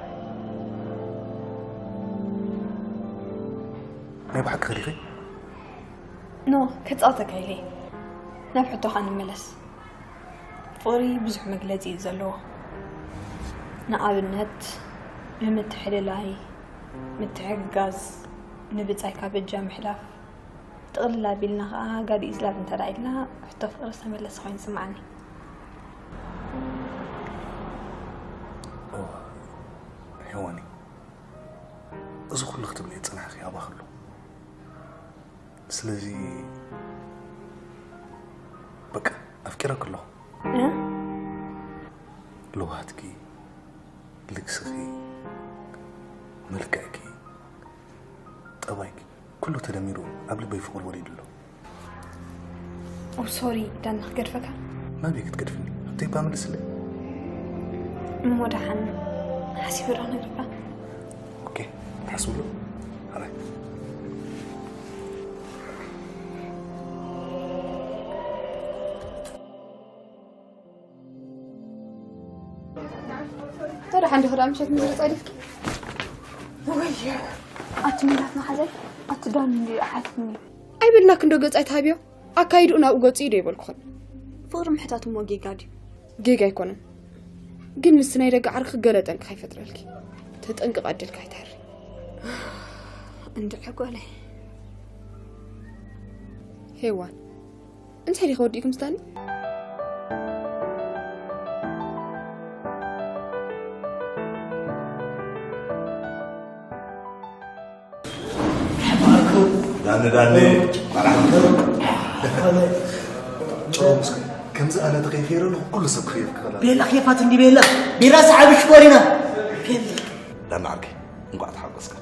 ናይ ብሓቂ ኸዲኺ ኖ፣ ከጻውተካ ኢለ። ናብ ሕቶኻ ንመለስ። ፍቕሪ ብዙሕ መግለጺ እዩ ዘለዎ። ንኣብነት፣ ንምትሕልላይ፣ ምትሕግጋዝ፣ ንብጻይካ በጃ ምሕላፍ። ጥቕልል ኣቢልና ኸኣ ጋዲ ኢዝላቭ እንተ ደኣ ኢልና፣ ሕቶ ፍቕሪ ዝተመለሰ ኮይኑ ይስምዓኒ። እዋ፣ ሄዋኒ፣ እዚ ኩሉ ክትብልዮ ዝጸናሕኪ ኣባኽሎ። ስለዚ በቃ ኣፍቂረኪ ኣለኹ። እ? ለውሃትኪ፣ ልግስኺ፣ መልክዕኪ፣ ጠባይኪ፣ ኩሉ ተደሚሩ ኣብ ልበይ ፍቕሪ ወሊዱ ኣሎ። ኦ ሶሪ ዳኒ፣ ክገድፈካ። ናበይ ክትገድፍኒ? ሕቶይ እባ መልስለይ። እሞ ደሓን ሓሲበ ዶ ነግረካ? ኦኬ፣ ትሓስብሉ? ሓራይ። ደሓን ዲኺ ደኣ ምሸት ምድሪ ጸዲፍኪ? ወይ ኣቲ ሜላት መሓዛይ፣ ኣቲ ዳኒ እንድዩ ሓቲትኒ። ኣይበልናክን ዶ ገጻይ ትሃብዮ? ኣካይድኡ ናብኡ ገጹ እዩ ዶ ይበልኩኽን? ፍቕሪ ምሕታት እሞ ጌጋ ድዩ? ጌጋ ኣይኮነን። ግን ምስቲ ናይ ደገ ዓርኪ ገለ ጠንቂ ከይፈጥረልኪ። ተጠንቅቕ ኣደልካ ኣይትሕሪ። እንድዒ ጓለይ። ሄዋን፣ እንታይ ዲኺ ወዲእኪ ምስ ዳኒ? ዳኒ፣ ዳኒ፣ መርሓባ። ጭሮ ምስኪን፣ ከምዚ ኣነ ተኸይፈ ኣለኹ፣ ኩሉ ሰብ ክኸይፍ ክኸላ። ቤላ ኬፋት እንዲ ቤላ፣ ቢራ ሰዓቢ ሽኮሪና። ቤላ። ዳኒ ዓርከይ፣ እንቋዕ ተሓጎስካ።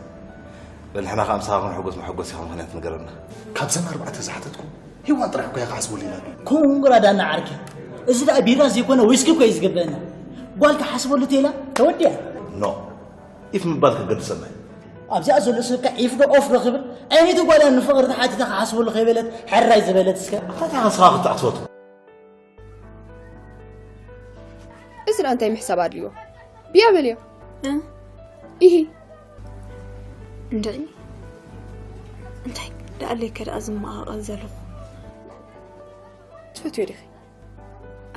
በል ንሕና ከኣ ምሳኻ ክንሕጎስ መሐጎሲኻ ምኽንያት ንገረና። ካብዘን ኣርባዕተ ዝሓተትኩ፣ ሄዋን ጥራሕ እኮ እያ ክሓስበሉ ኢላ። ኮንግራ ዳኒ ዓርከይ። እዚ ደኣ ቢራ ዘይኮነ ዊስኪ እኮ እዩ ዝግበአና። ጓል ክሓስበሉ ተይላ፣ ተወዲኣ። ኖ። ኢፍ ምባል ከገድሰና እዩ። ኣብዚኣ ዘሎ ሰብ ከ ዒፍ ዶ ኦፍ ዶ ክብል? ዓይነይቲ ጓል እያ ንፍቕሪ ተሓቲታ ክሓስበሉ ከይበለት ሕራይ ዝበለት እስከ። ኣታ ንስኻ ክትኣትወቱ። እዚ ደኣ እንታይ ምሕሳብ ኣድልዮ? ብያ በልዮ። እ? ኢሂ። እንድዒ። እንታይ ደኣለይ ከ ደኣ ዝመቓቐል ዘለኹ? ትፈትዮ ዲኺ?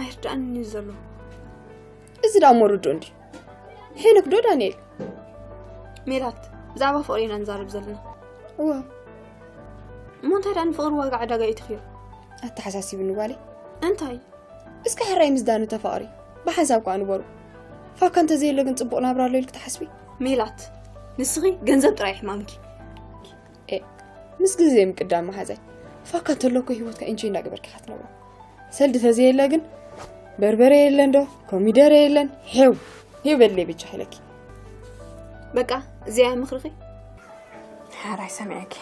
ኣይርድኣንን እዩ ዘሎ። እዚ ደኣ እሞ ርዱእ እንድዩ። ሄኖክ ዶ ዳንኤል? ሜላት፣ ብዛዕባ ፍቕሪ ኢና ንዛረብ ዘለና። እወ። እሞ እንታይ ደኣ ንፍቕሪ ዋጋ ዕዳጋ ኢትኽዮ? ኣተሓሳሲብኒ ጓለይ። እንታይ? እስከ ሕራይ ምስ ዳኒ ተፋቕሪ። ብሓንሳብ ከኣ ንበሩ። ፋካ እንተዘየሎ ግን ጽቡቕ ናብራ ኣሎ ኢልኪ ትሓስቢ? ሜላት፣ ንስኺ ገንዘብ ጥራይ ሕማምኪ። ኤ፣ ምስ ግዜ ምቅዳም መሓዛይ። ፋካ እንተሎ እኮ ህይወትካ ኢንጆይ እንዳገበርኪ ኢኻ ትነብሮ። ሰልዲ ተዘየለ ግን በርበረ የለን ዶ፣ ኮሚደረ የለን፣ ሄው፣ ሄው በልለይ ብቻ ኢለኪ። በቃ፣ እዚኣ ምኽርኺ? ሓራይ ሰሚዐኪ።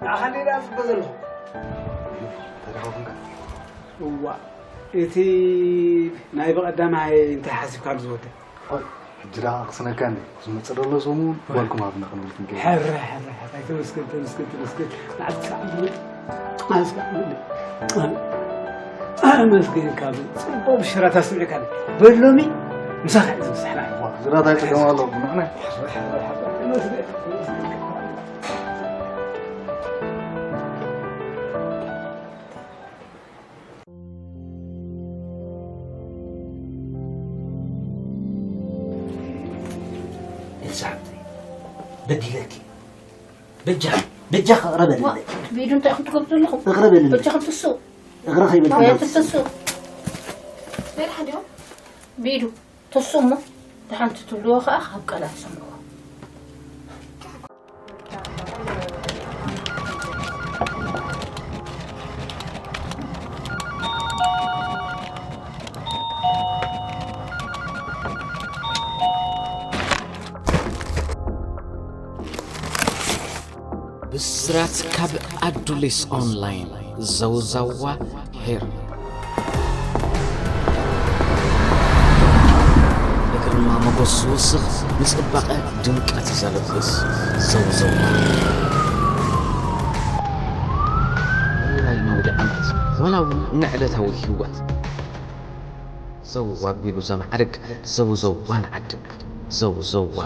ንዓኻ እንደ ደኣ ጽበ ዘለኹ። ተረኻኹምካ? እዋ፣ እቲ ናይ ብቐዳማይ እንታይ ሓሲብካሉ ዝወደ? ኦይ፣ ሕጂ ደኣ ክስነካ እንዴ? ዝመጽእ ዘሎ ሰሙን ጓልኩም ሃብና ክንብል ክንከይድ። ሕረ፣ ሕረ፣ ሕረ፣ ተመስገን፣ ተመስገን፣ ተመስገን። ንዓል ክሳዕ ዝብል፣ ንዓል ክሳዕ ዝብል። ተመስገን ካብ ጽቡቕ ብሽራት ኣስሚዕካኒ። በል ሎሚ ምሳኻ እዩ ዝብዝሕ። እዋ፣ ዝራእቲ ኣይጸገም ኣሎ፣ ብንዕናይ። ሕረ፣ ሕረ፣ ሕረ፣ ተመስገን፣ ተመስገን። ኤልሳ ሓብተይ፣ በዲለኪ። በጃ፣ በጃ፣ እቕረ በልለይ። ዋ፣ ብኢዱ እንታይ ኢኹም ትገብሩ ዘለኹም? እቕረ በልለይ። በጃኹም ትሱ። እቕረ ከይበልኩ። ኣያ ትሱ። በል ሓዲኦም። ብኢዱ ትሱ እሞ፣ ደሓን ትትልዎ ኸኣ ካብ ቃላት ሰምዕዎ። ብስራት ካብ ኣዱሊስ ኦንላይን። ዘውዘዋ ሄር፣ ንግርማ ሞገስ ዝውስኽ፣ ንጽባቐ ድምቀት ዘልብስ። ዘውዘዋ፣ ናይ ነዊሕ ዓመት ዋላ እውን ንዕለታዊ ህይወት ዘውዘዋ ኣቢሉ ዘማዕርግ። ዘውዘዋ ንዓድግ። ዘውዘዋ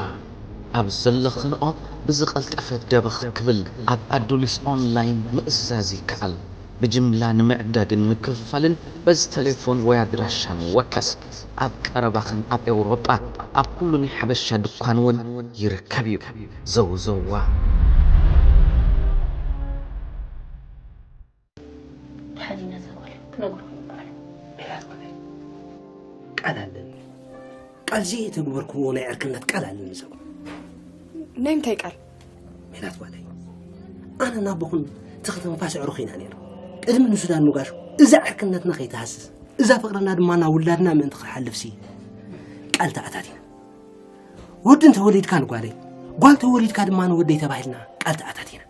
ኣብ ዘለኽንኦ ብዝቐልጠፈ ደበኽ ክብል ኣብ ኣዱሊስ ኦንላይን ምእዛዝ ይከኣል። ብጅምላ ንምዕዳግን ምክፍፋልን በዚ ተሌፎን ወይ ኣድራሻ ንወከስ። ኣብ ቀረባኽን ኣብ ኤውሮጳ ኣብ ኩሉ ናይ ሓበሻ ድኳን እውን ይርከብ እዩ። ዘውዘዋ። ሓሊና እዛ ጓል ክነግሮ ይበሃል። ሜላት ጓለይ፣ ቃል ኣለኒ። ቃል ዘየተግበርክዎ ናይ ዕርክነት ቃል ኣለኒ። እዛ ጓል ናይ ምንታይ ቃል? ሜላት ጓለይ፣ ኣነ ናቦኹን ትኽተ መፋስዕሩ ኺና ነይሩ። ቅድሚ ንሱዳን ምጋሹ እዛ ዕርክነትና ከይትሃስስ፣ እዛ ፍቕርና ድማ ናብ ውላድና ምእንቲ ክሓልፍሲ ቃል ተኣታቲና። ወዲ እንተወሊድካ ንጓለይ፣ ጓል ተወሊድካ ድማ ንወደይ ተባሂልና ቃል ተኣታቲና።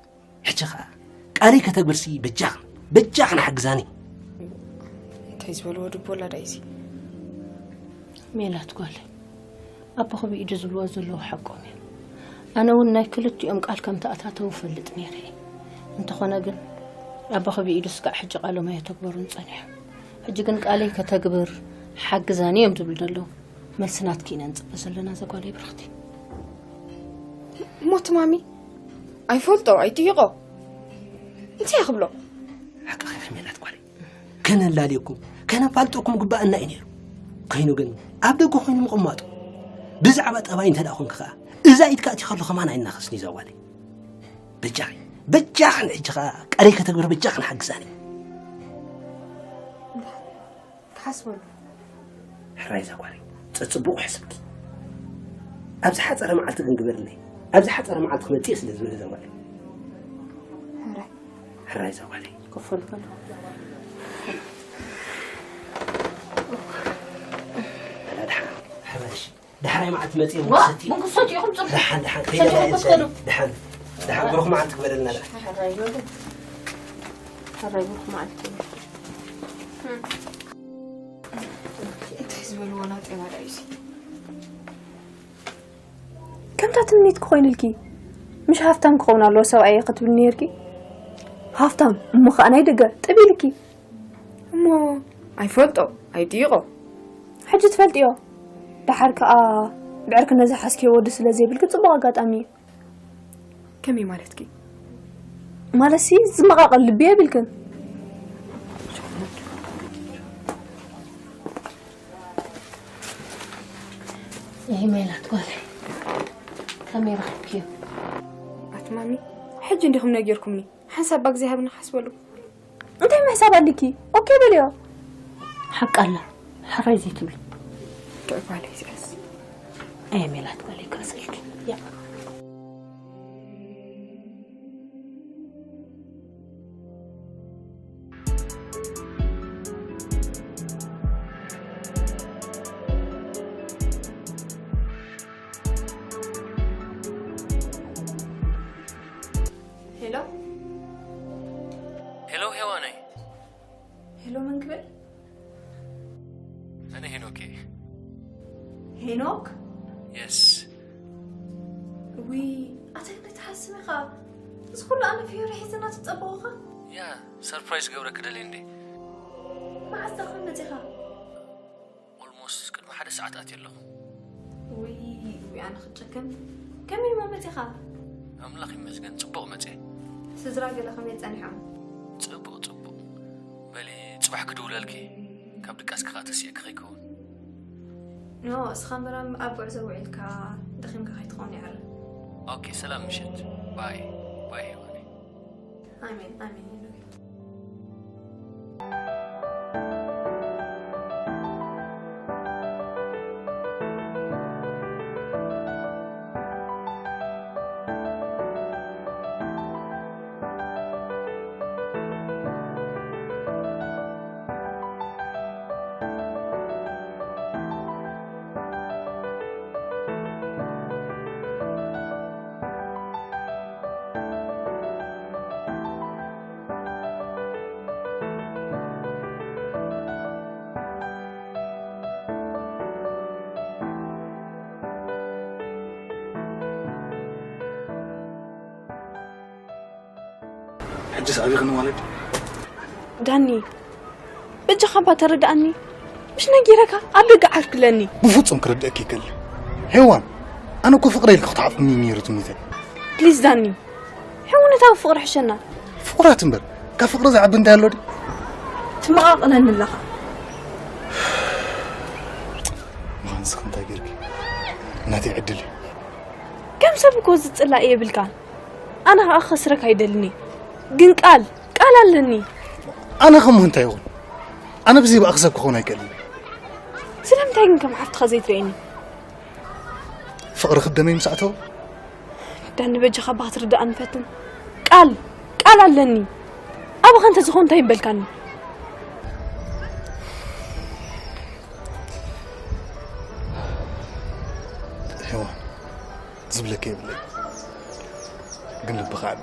ሕጂ ኸኣ ቃለይ ከተግብርሲ በጃኽን በጃኽን ሓግዛኒ። እንታይ ዝበልዎ ድቦላ ዳይሲ? ሜላት ጓለይ፣ ኣቦኺ ብኢዱ ዝብልዎ ዘለዉ ሓቆም እዮም። ኣነ እውን ናይ ክልቲኦም ቃል ከም ተኣታተዉ እፈልጥ ነይረ እየ። እንተኾነ ግን ኣቦኺ ብኢዱ ስጋዕ ሕጂ ቃሎም ኣየተግበሩን ጸኒሖም። ሕጂ ግን ቃለይ ከተግብር ሓግዛኒ እዮም ዝብሉ ዘለዉ። መልሲ ናትኪ ኢና ንጽበ ዘለና እዛ ጓለይ ብርኽቲ። እሞ ትማሚ ኣይፈልጦ ኣይጥይቆ እንታይ ክብሎ? ሓቅኺ ሜላት ጓለይ፣ ከነላልየኩም ከነፋልጠኩም ግባእና እዩ ነይሩ። ኮይኑ ግን ኣብ ደገ ኮይኑ ምቕማጡ። ብዛዕባ ጠባይ እንተ ደኣ ኮንኪ ከኣ እዛ ኢድካ ኣቲኻሉ ከማን ኣይናኸስን እዩ እዛ ጓለይ። በጃኺ በጃኽን ሕጂ ከኣ ቃለይ ከተግብር በጃኽን ሓግዛኒ። ትሓስበሉ ሕራይ እዛ ጓለይ፣ ጸጽቡቑ ሕሰብኪ። ኣብ ዝሓጸረ መዓልቲ ግን ግበርለይ። ኣብ ዝሓጸረ መዓልቲ ክመጽእ ስለ ዝብል እዛ ጓለይ። ሕራይ ሕራይ እዛ ጓለይ። ክፈልከሉ ኣላ ድሓን። ሕራይ እሺ። ድሓን መዓልቲ መጽእ ዋ ሰቲ። ምን ክሰትኹም ጽቡቅ ድሓን ድሓን ሰቲ ከይዳ ክሰዱ። ድሓን ድሓን ብሩኽ መዓልቲ ግበረልና። ሕራይ በሉ ሕራይ ብሩኽ መዓልቲ። እንታይ ዝበልዎ ናጤባ ዳይሲ? ከምታ ትምኒትኪ ኮይኑልኪ። ምሽ ሃፍታም ክኸውን ኣለዎ ሰብኣየ ክትብል ነይርኪ። ሃፍታም እሞ ኸኣ ናይ ደገ ጥብ ኢልኪ። እሞ ኣይፈልጦ ኣይጥይቆ። ሕጂ ትፈልጥዮ። ደሓር ከኣ ብዕርክነት ዝሓዝክዮ ወዲ ስለ ዘይብልኪ ጽቡቕ ኣጋጣሚ እዩ። ከመይ ማለትኪ? ማለትሲ ዝመቓቐል ልቢ የብልክን። ይሄ ሜላት ጓለይ ከመይ ረኺብክዮ? ኣትማሚ ሕጂ እንዲኹም ነጊርኩምኒ። ሓንሳብ ባግዜ ሃብኒ ክሓስበሉ። እንታይ ምሕሳብ ኣልኪ? ኦኬ በልዮ። ሓቂ ኣላ ሕራይ ዘይትብሉ። ጥዑይ ጓለይ እዚኣስ። ኣየ ሜላት ጓለይ ክሕስልኪ። ያ ሄሎ ሄሎ ሄዋነይ። ሄሎ መን ክብል? እኔ ሄኖኬ። ሄኖክ? የስ። ውይ ኣታይ ነቲ ሓስመ ኸዓ እዚ ኩሉ ኣነ ፍዮሪ ሒዘና ትጸበቑኻ? ያ ሰርፕራይዝ ገብረኪ ደልየ እንዴ። መዓዝ ዳኸ መጺኻ? ኦልሞስት ቅድሚ ሓደ ሰዓት ኣትየ ኣለኹ። ውይ ውይ ኣነ ክጨክን። ከመይ እሞ መጺኻ? ኣምላኽ ይመስገን ጽቡቕ መጽየ። ስድራ ገለ ከመይ ጸኒሖም? ጽቡቕ ጽቡቕ። በሊ ጽባሕ ክድውለልኪ። ካብ ድቃስኪ ኸዓ ተሲእኪ ከይከውን። ኖ እስኻ ምራም ኣብ ጉዕዞ ውዒልካ ደኺምካ ከይትኸውን ይዕረ። ኦኬ ሰላም ምሸት። ባይ ባይ ሄዋነይ። ኣሜን ኣሜን ይኑር። ሕጂ ሳዕቢ ክንዋለድ። ዳኒ፣ በጃኻ እባ ተረድኣኒ። ምሽ ነጊረካ ኣብ ደገ ዓርክለኒ። ብፍጹም ክርድእኪ ይከል። ሄዋን፣ ኣነ እኮ ፍቕረይ ኢልኪ ክትዓጽምኒ ነይሩ ትምኒተይ። ፕሊዝ ዳኒ፣ ሕውነታዊ ፍቕሪ ሕሸና። ፍቑራት እምበር፣ ካብ ፍቕሪ ዝዓቢ እንታይ ኣሎ ድዩ? ትመቓቕለኒ ኣለኻ። ምዃን ንስኺ እንታይ ጌርኪ? ናተይ ዕድል እዩ። ከም ሰብ እኮ ዝጽላእ የብልካን። ኣነ ኸኣ ክኸስረካ ኣይደልን እየ። ግን ቃል፣ ቃል ኣለኒ። ኣነ ከምኡ እንታይ ይኹን? ኣነ ብዘይ ብኣኺ ሰብ ክኾን ኣይክእልን። ስለምንታይ ግን ከም ሓፍትኻ ዘይትርእየኒ? ፍቕሪ ክደመይ ምስ ኣተወ? ዳኒ በጃኻ እባ ክትርድኣኒ ፈትን። ቃል፣ ቃል ኣለኒ። ኣባኻ እንተዝኾን እንታይ ምበልካኒ? ሄዋን፣ ዝብለኪ የብለይ። ግን ልብኻ ዓቢ።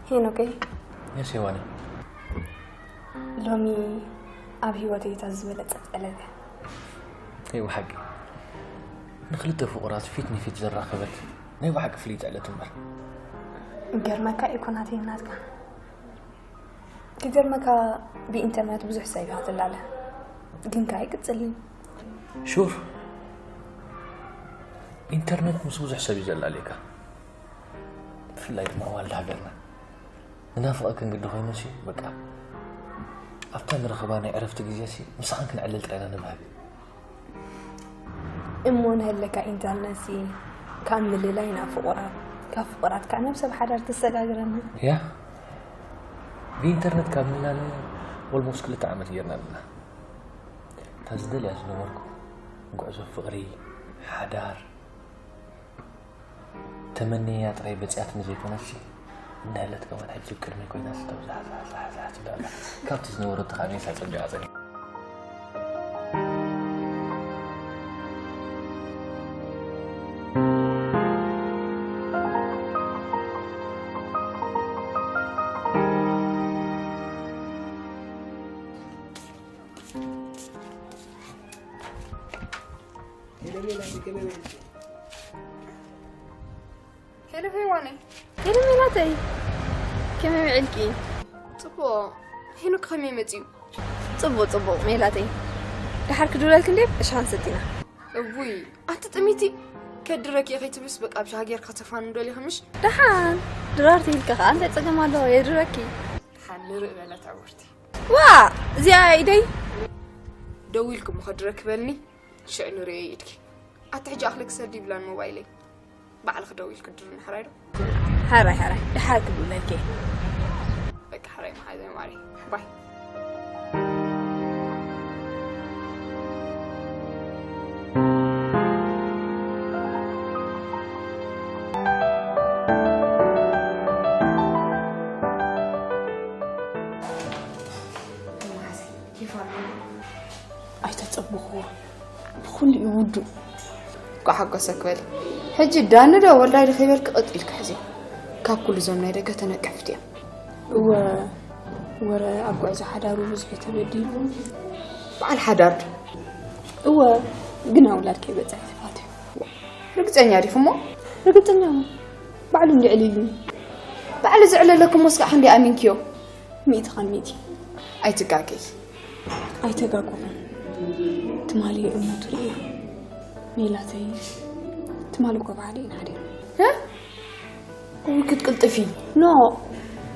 ሄኖከይ፣ የስ ሄዋነይ። ሎሚ ኣብ ህይወተይ እታ ዝበለጸት ዕለት እያ። ናይ ብሓቂ ንክልተ ፍቑራት ፊት ንፊት ዘራኸበት ናይ ብሓቂ ፍልይቲ ዕለት እምበር። ይገርመካ እኮ ናተይን ናትካ። ክገርመካ ብኢንተርነት ብዙሕ ሰብ ኢኻ ትላለ። ግን ከኣ ኣይቅጽልን። ሹር ኢንተርነት ምስ ብዙሕ ሰብ እዩ ዘላልየካ። ብፍላይ ድማ ኣዋልድ ሃገርና። ንናፍቐክን ግዲ ኮይኑሲ በቃ ኣብታ ንረኽባ ናይ ዕረፍቲ ግዜሲ ምሳኽን ክንዕልል ጥራይ ኢና ንብህግ። እሞ ንህለካ ኢንተርነትሲ ካብ ምልላይ ናብ ፍቑራት፣ ካብ ፍቑራት ከዓ ናብ ሰብ ሓዳር ተሰጋግረና። ያ ብኢንተርነት ካብ ንላለ ኦልሞስት ክልተ ዓመት ጌርና ኣለና። እታ ዝደልያ ዝነበርኩ ጉዕዞ ፍቕሪ፣ ሓዳር፣ ተመንየያ ጥራይ በጺኣትኒ ዘይኮነትሲ፣ እንዳለት ከማን ሕጂ ኣብ ቅድመይ ኮይና ስደው ዛሕ ዛሕ ዛሕ ዛሕ ትብል ኣላ። ካብቲ ዝነበረቶ ከዓ ሜሳ ጸቢቓ ጸኒሓ። ሄሎ ፌዋነይ። ሄሎ ሜላተይ፣ ከመይ ውዒልኪ? ጽቡቕ። ሄኖክ ከመይ መጺኡ? ጽቡቕ ጽቡቕ ሜላተይ። ደሓር ክድውለልኪ እንዴ? እሻን ሰቲና። እውይ ኣንቲ ጥሚቲ፣ ከድረኪ ከይትብልስ በቃ ብሻሃ ጌርካ ተፋንዶ ሊኽምሽ። ደሓን ድራርቲ ኢልካ ከኣ እንታይ ጸገም ኣለዎ? የድረኪ። ደሓን ንርኢ በላ ታቦርቲ። ዋ እዚኣ ኢደይ። ደዊልኩ እሞ ከድረክ በልኒ። ሽዕ ንርእዮ ኢድኪ። ኣቲ ሕጂ ኣኽሊ ክሰድ ይብላን ሞባይለይ። ባዕልኺ ደዊልኪ ድርኒ ሕራይ ዶ? ሕራይ ሕራይ ድሓር ክብለልኪ። በቃ ሕራይ መሓዘ ማሪ። ባይ። ኣይተጸብኽዎ። ብኹሉ እዩ ውዱእ። እንኳዕ ሓጎሰክ በሊ። ሕጂ ዳኒ ዶ ወልዳይ ዶ ከይበልኪ ቀጥ ኢልኪ ሕዚ። ካብ ኩሉ እዞም ናይ ደገ ተነቀፍቲ እዮም። እወ፣ ወረ ኣብ ጉዕዞ ሓዳሩ ብዙሕ እዩ ተበዲሉ። በዓል ሓዳር ዶ? እወ፣ ግን ኣውላድ ከይበጽሐ ተፋትሑ። ርግጸኛ ዲኹሞ? ርግጸኛ እሞ። ባዕሉ እንዲ ዕሊሉኒ። ባዕሉ ዝዕለለኩም ወስካዕ ክንዲ ኣሚንክዮ? ሚእቲ ካብ ሚእቲ። ኣይትጋገይ። ኣይተጋገኹን። ትማሊ እሞ ትርእያ። ሜላተይ፣ ትማሊ እኮ ብሓደ ኢና ሓዲርና። እ? እውይ ክትቅልጥፊ። ኖ፣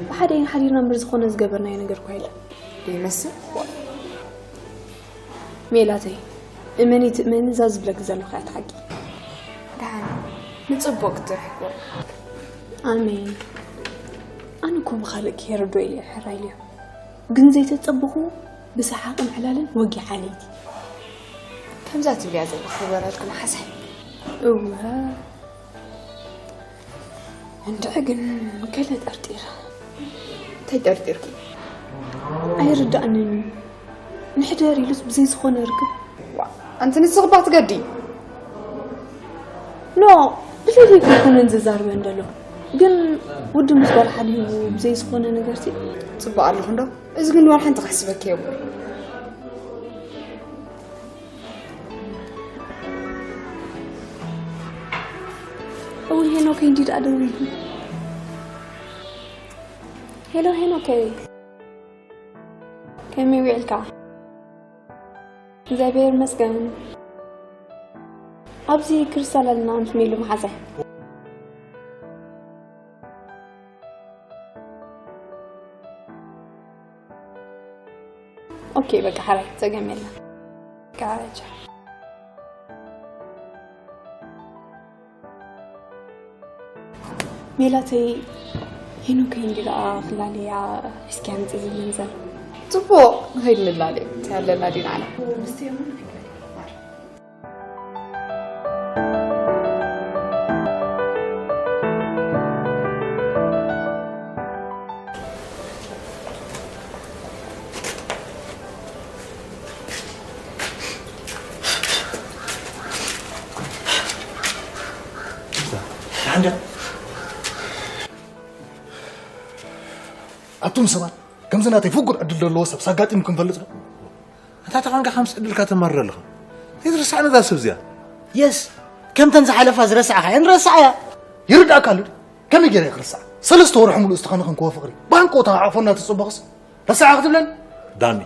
ብሓደ ኢና ሓዲርና እምበር ዝኾነ ዝገበርናዮ ነገር እኮ የለን። ይመስል። ሜላተይ፣ እመኒ ትእመኒ፣ እዛ ዝብለኪ ዘለኹ እያ ሓቂ። ደሓን፣ ንጽቡቕ ክትርሕቆ። ኣሜን። ኣነ እኮ ብኻልእ ክሄረዶ ኢለ ሕራይ ኢለዮ። ግን ዘይተጸበኹ ብሰሓቕን ዕላልን ወጊዓ ለይቲ። ከምዛ ትብልያ ዘለኹ ወረድኩም ሓሳይ። እወ። እንድዒ ግን ገለ ጠርጢረ። እንታይ ጠርጢርኪ? ኣይርዳእንን እዩ። ንሕደር ኢሉስ ብዘይ ዝኾነ ርክብ። ዋ፣ ኣንቲ ንስኺ እባ ትገዲ። ኖ፣ ብዘይ ዘይኮነን ዘዛርበን ዘሎ። ግን ውዲ ምስ ጓል ሓዲኡ ብዘይ ዝኾነ ነገር ሲ። ጽቡቕ ኣለኹ እንዶ? እዚ ግን ዋላ ሓንቲ ከሕስበኪ የብሉ። እውን ሄኖከይ እንዲ ደኣ ደዊሉ። ሄሎ ሄኖከይ፣ ከመይ ውዒልካ? እግዚኣብሔር ይመስገን። ኣብዚ ክሪስታል ኣለና ምስ ሜሉ መሓዛይ። ኦኬ በቃ ሓራይ ጸገም የለን። በቃ ሓራይ ቻው። ሜላተይ ሄኖከይ እንዲ ደኣ ክላለያ እስኪ ኣምጽእ ዝብለን ዘሎ። ጽቡቕ ንኸይድ ንላለ እንታይ ኣለና ዲና ኣና ኣቱም ሰባት ከምዚ ናተይ ፍጉር ዕድል ዘለዎ ሰብ ሳጋጢምኩም ፈልጥ ዶ? ኣታ ተኾንካ ከም ስእድልካ ተማርር ኣለኻ። ዘይትርስዕ ነዛ ሰብ እዚኣ። የስ፣ ከምተን ዝሓለፋ ዝረሳዕኻ እየን ረሳዕያ። ይርዳእካ ኣሎ ድዩ? ከመይ ገይረ ክርሳዕ? ሰለስተ ወርሒ ሙሉእ ዝተኸናኸንክዎ ፍቕሪ ብሃንቀውታ ክዓፎ እናተጸበኹስ ረሳዕያ ክትብለኒ? ዳኒ፣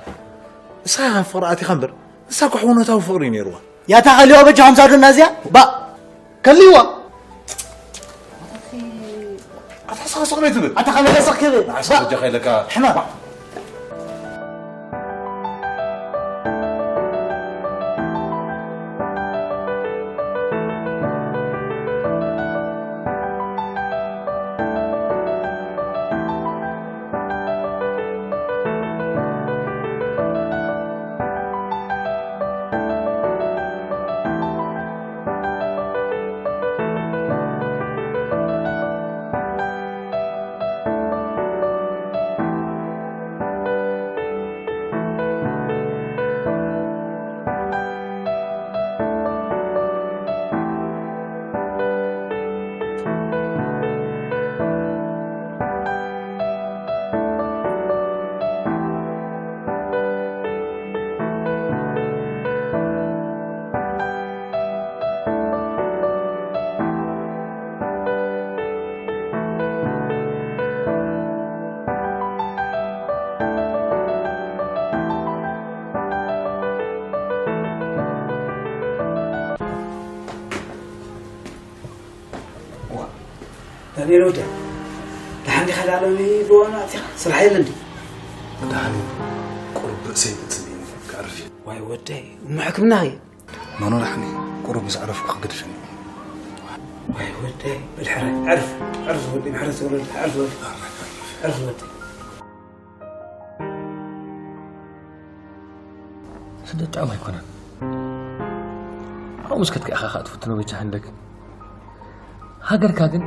ንስኻ ከም ፍቕሪ ኣቲኻ እምበር ንሳ እኮ ሕውነታዊ ፍቕሪ እዩ ነይርዋ። ያታ ከሊዋ በጃ ከምዛ ዶ እናዚኣ? ባእ! ከሊዋ! ኣታ ስኻ ስቕ ዘይትብል? ኣታ ከመይ ስቕ ክብል? ንዓስኻ በጃኻ ኢለካ። ሕማቕ። ዋ፣ ዳንኤል ወደ፣ ደሓን ዲኻ? ዳሎሚ ብዋና ኣቲኻ? ስራሕ የለን ድዩ? ደሓን እዩ። ቁሩብ ርእሰይ ይጥጽም እዩ። ከዕርፍ እዩ። ዋይ ወደይ፣ እሞ ሕክምና ኸይ? ኖኖ፣ ደሓን እዩ። ቁሩብ ምስ ዓረፍኩ ክገድፈኒ። ዋይ ወደይ፣ በል ሕራይ፣ ዕርፍ፣ ዕርፍ ወደይ፣ ምሕረት ይወርደልካ፣ ዕርፍ ወደይ። ዕርፍ ወደይ። ስደት ጥዑም ኣይኮነን። ኣብኡ ምስ ከድካ ኢኻ ከኣ ትፍትኖ በጃ ህንደክ። ሃገርካ ግን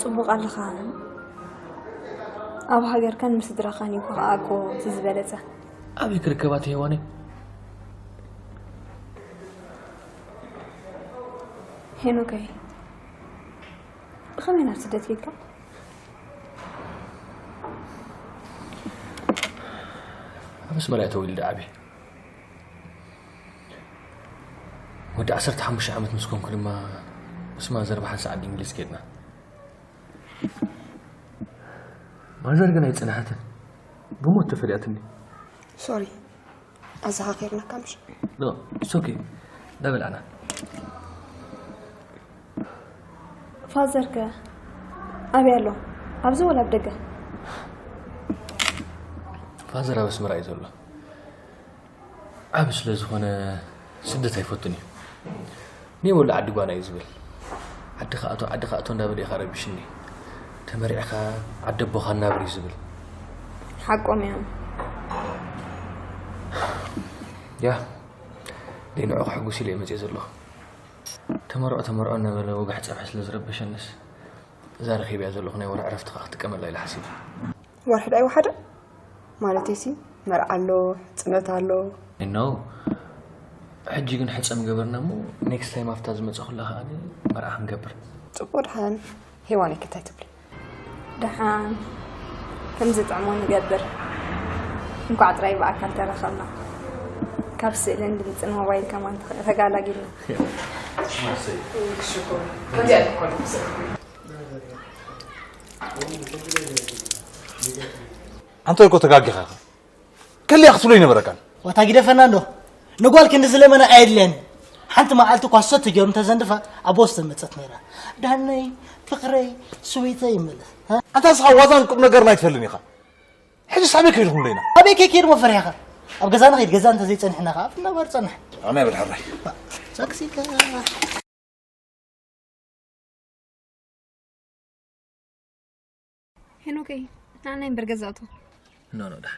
ጽቡቕ ኣለኻ። ኣብ ሃገርካን ምስ ስድራኻን እዩ ከኣ እኮ እቲ ዝበለጸ። ኣበይ ክርከባ እቲ ሄዋነይ? ሄኖከይ፣ ብኸመይ ናብ ስደት ኬድካ? ኣብ ኣስመራ እየ ተወሊደ ዓብየ። ወዲ ዓሰርተ ሓሙሽተ ዓመት ምስ ኮንኩ ድማ ምስ ማዘር ብሓንሳእ ዓዲ እንግሊዝ ኬድና። ማዘር ግን ኣይጸንሓትን። ብሞት ተፈሊያትኒ። ሶሪ። ኣዘኻኺርናካ ምሽ? ኖ፣ it's okay። ዳበላዕና። ፋዘር ከ ኣበይ ኣሎ? ኣብዚ ወላ ኣብ ደገ? ፋዘር ኣብ ኣስመራ እዩ ዘሎ። ዓቢ ስለ ዝኾነ ስደት ኣይፈቱን እዩ። ንየብሉ ዓዲ ጓና እዩ ዝብል። ዓዲ ከኣቶ ዓዲ ከኣቶ እንዳበለ ኢኻ ረቢሽኒ። ተመሪዕኻ ዓዲ ኣቦኻ እናብር እዩ ዝብል። ሓቆም እዮም። ያ ደይ ንዑ ክሕጉስ ኢለ እየ መፅእ ዘለኹ። ተመርዖ ተመርዖ እናበለ ወግሒ ፀብሒ ስለ ዝረበሸንስ እዛ ረኺብያ ዘለኹ ናይ ወርሒ ዕረፍትኻ ክትጥቀመላ ኢለ ሓሲበ። ወርሒ ዶ ኣይወሓደ ማለት ሲ መርዓ ኣሎ፣ ፅነት ኣሎ። ኖ ሕጂ ግን ሕፀ ምገበርና እሞ ኔክስት ታይም ኣብታ ዝመፀኹላ ከዓ መርዓ ክንገብር። ፅቡቅ ድሓን ሄዋን ይክታይ ትብሊ። ደሓን ከም ዝጥዕሞ ንገብር። እንኳዕ ጥራይ ብኣካል ተረኸብና። ካብ ስእልን ድምፅን ሞባይል ከማን ተገላጊልና። ኣንተ እኮ ተጋጊኻ ኢኻ። ከሊኣ ክትብሎ ይነበረካን። ዋታ ግደፈና እንዶ ንጓል ክንዲ ዝለመና ኣየድልያን። ሓንቲ መዓልቲ ኳሶ ተጀሩ እንተዘንድፋ ኣብ ወስተ መፀት ነይራ። ዳነይ ፍቅረይ ስዊተይ ይመለስ። ኣንታ ንስኻ ዋዛን ቁም ነገርን ኣይትፈልጥን ኢኻ። ሕጂ ሳበይ ከይድኩም ለይና። ኣበይ ከይከይድ ሞ ፈሪሕኻ? ኣብ ገዛና ከይድ ገዛ እንተዘይፀኒሕና ከዓ ኣብቲ እንዳባር ፀንሕ። ኣነ ይብል ሕራይ። ሳክሲካ። ሄኖከይ ንዓናይ እምበር ገዛእቶ ኖ ኖ ዳ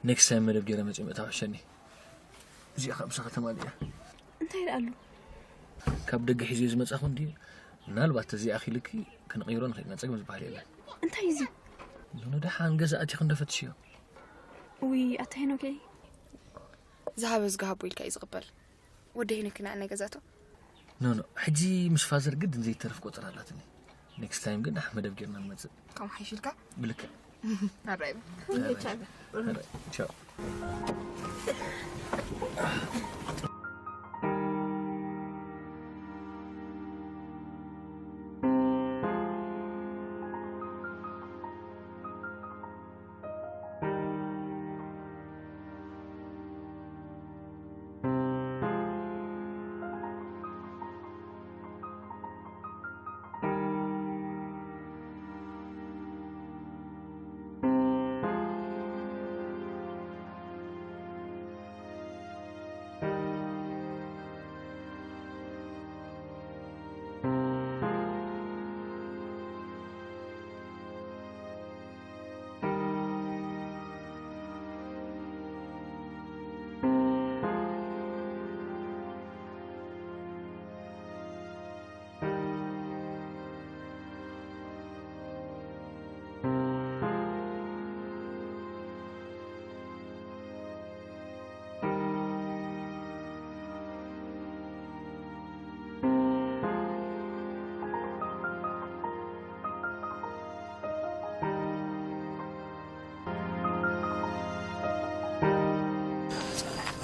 ኔክስት ታይም መደብ ገይረ መፅእ ምእታው ሕሸኒ። እዚኣ ካብ ምሳኻ ተማሊያ። እንታይ ደኣሉ? ካብ ደገ ሒዘ ዝመፃኹ እንዲ ምናልባት እዚ ኣኺልኪ ክንቕይሮ ንኽእል ኢና፣ ፀገም ዝበሃል የለን። እንታይ እዚ? ኖ ኖ ደሓን ገዛ ኣቲኹ እንደፈትሽዮ። ውይ ኣታ ሄኖከይ ዝሃበ ዝገሃቦ ኢልካ እዩ ዝቕበል። ወዲ ሄኖክ ኢና ናይ ገዛቶ። ኖ ኖ ሕጂ ምስ ፋዘር ግድን ዘይተርፍ ቆጸራ ኣላትኒ። ኔክስት ታይም ግን ኣሕመድ ኣብ ጌርና ንመጽእ። ከምኡ ሓይሽልካ? ብልክዕ። ኣራይ። ቻው።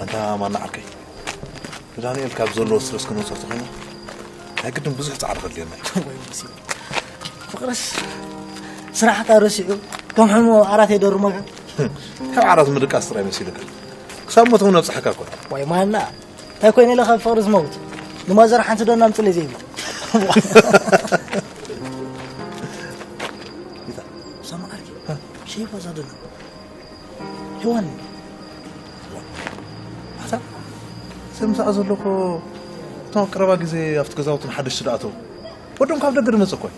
ኣንታ ማና ዓርከይ ንዳንኤል ካብ ዘለዎ ስትረስ ክንወፅኦ ተኾይና ናይ ግድን ብዙሕ ፃዕሪ ከድልየና እዩ። ፍቅርስ ስራሕካ ረሲዑ ከም ሕሞ ዓራት የደርመካ። ካብ ዓራት ምድቃስ ጥራይ መሲልካ ክሳብ ሞት እውን ኣብፅሓካ እኮ። ዋይ ማና እንታይ ኮይነ ኢለ ካብ ፍቅሪ ዝመውት ንማዘር ሓንቲ ዶ እናምፅለይ ዘይብሉ ሰማዓርኪ ሸይፋ ዛደና ሄዋን ኣታ እዚ ምሳኣ ዘሎ እኮ እቶም ኣብ ቀረባ ግዜ ኣብቲ ገዛውትን ሓደሽቲ ደኣተው ወዶም ካብ ደገ ዝመጽእ እኮ እዩ።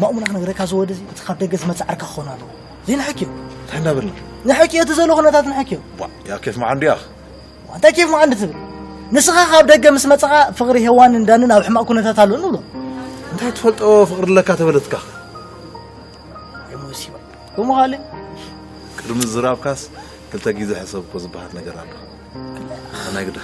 ማእሙና ክነግረካ ዝወደ እዚ እቲ ካብ ደገ ዝመጽእ ዓርካ ክኾን ኣለዎ። ዘይንሕኪ እዩ። እንታይ እንዳበልና? ንሕኪ እቲ ዘሎ ኩነታት ንሕኪ እዩ። ዋ ያ ኬፍ መዓንዱ ያኽ። እንታይ ኬፍ መዓንዱ ትብል? ንስኻ ካብ ደገ ምስ መጽኻ ፍቕሪ ሄዋንን ዳንን ኣብ ሕማቕ ኩነታት ኣሎ ንብሎ። እንታይ ትፈልጦ ፍቕሪ ኣለካ ተበለትካ? የሞሲባ። ብምዃል ቅድሚ ዝራብካስ ክልተ ግዜ ሕሰብ እኮ ዝበሃል ነገር ኣሎ። ናይ ግዳ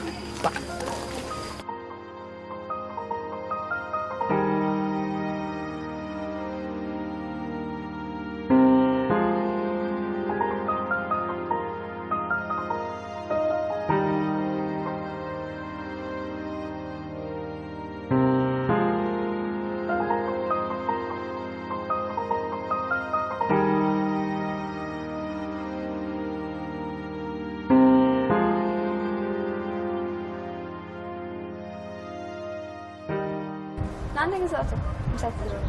ንዓና ገዛእቶ ምሳት ዝረር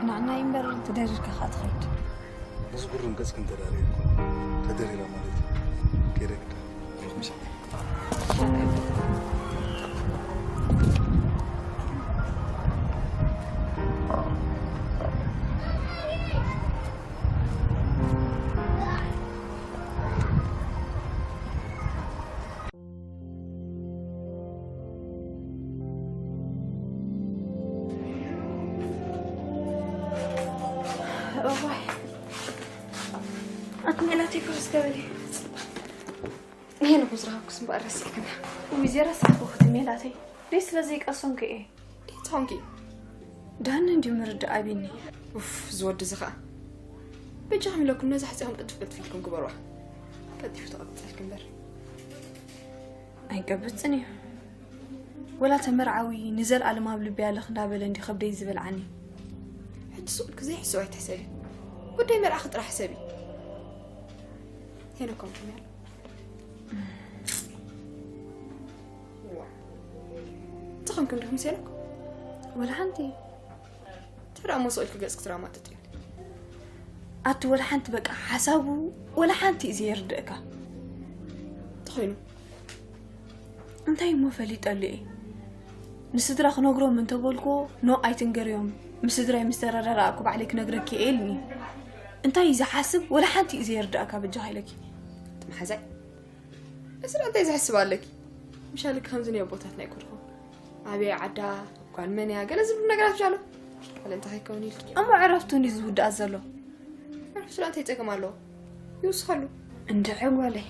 ንዓና እምበር ትደርር ከኻ ትኸይድ ዝጉርም ገጽ ክንተዳረየ እኮ ተደሪራ ማለት እዩ። ከይደ ግዳ። እዋይ፣ ኣቲ ሜላተይ፣ ክብስ ገበሊ። ይሄን እኮ ዝረኸብኩስ እምበኣር ረሲዕክና። ውይ፣ ዘይረሳዕኩ እቲ ሜላተይ። ደይ ስለ ዘይቀሰንኩ እየ። እንዴት ሆንኪ? ዳኒ እንዲሁ ምርዳእ ኣቢኒ። ኡፍ፣ ዝወዲ እዚ ኸኣ። በጃኹም ኢለኩም ነዛ ሕጽያኹም ቅልጥፍ ቅልጥፍ ኢልኩም ግበርዋ። ቀልጢፉ ተቐጻልክ እምበር። ኣይቀብጽን እዩ። ወላ ተመርዓዊ ንዘልኣለም ኣብ ልቢ ኣለኽ እንዳበለ እንዲ ከብደይ ዝበልዓኒ። ሕጂ ስቕ ኢልኪ ዘይሕሰብ ኣይትሕሰቢ። ጉዳይ መርዓኺ ጥራሕ ሕሰቢ። ሄኖክ ከምኩም ያለ። ዋ። ትኸምኩም ዲኹም ሴኖክ? ወላ ሓንቲ። ተራ እሞ ስቕ ኢልኪ ገጽ ክትራማጥጥ እዩ። ኣቲ ወላ ሓንቲ በቃ ሓሳቡ ወላ ሓንቲ እዩ ዘየርድእካ። ተኾይኑ። እንታይ እሞ ፈሊጠሉ እየ? ንስድራ ክነግሮም እንተበልኩዎ፣ ኖ ኣይትንገርዮም፣ ምስ ስድራይ ምስ ተረዳዳእኩ ባዕለይ ክነግረኪ እየ ኢልኒ። እንታይ እዩ ዝሓስብ ወላ ሓንቲ እዩ ዘየርድእካ በጃኻ ኢለኪ። ትመሓዛይ። እስራ እንታይ ዝሕስብ ኣለኪ? ምሻልክ ከምዚ ናይ ኣቦታትና ኣይኮድኩም። ኣበይ ዓዳ፣ ጓል መን እያ፣ ገለ ዝብሉ ነገራት ምሻሉ። ገለ እንታይ ከይከውን ኢልኪ? እሞ ዕረፍቱ እንዲ ዝውዳእ ዘሎ። ዕረፍቱ ላ እንታይ ጸገም ኣለዎ? ይውስኸሉ። እንድዒ ጓለይ።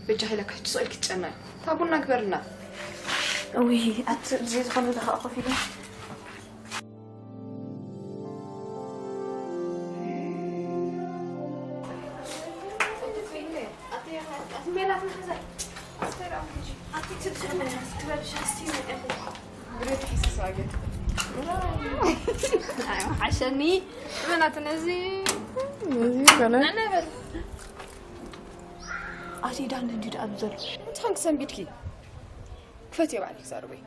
በጃኺ ኢለካ ሕጂ ስቕ ኢልኪ ትጨናይ። እታ ቡና ግበርልና። እውይ፣ ኣቲ ብዘይ ዝኾነ ኢለ ከዓ ኮፍ ኢለ። ሓሸኒ በናት ነዚ ነነበር ኣቲ ዳን እንዲ ደኣ ብዘሎ እንታይ ሓንክ ሰንቢድኪ ክፈትዮ ባዕልኪ ዛርበይ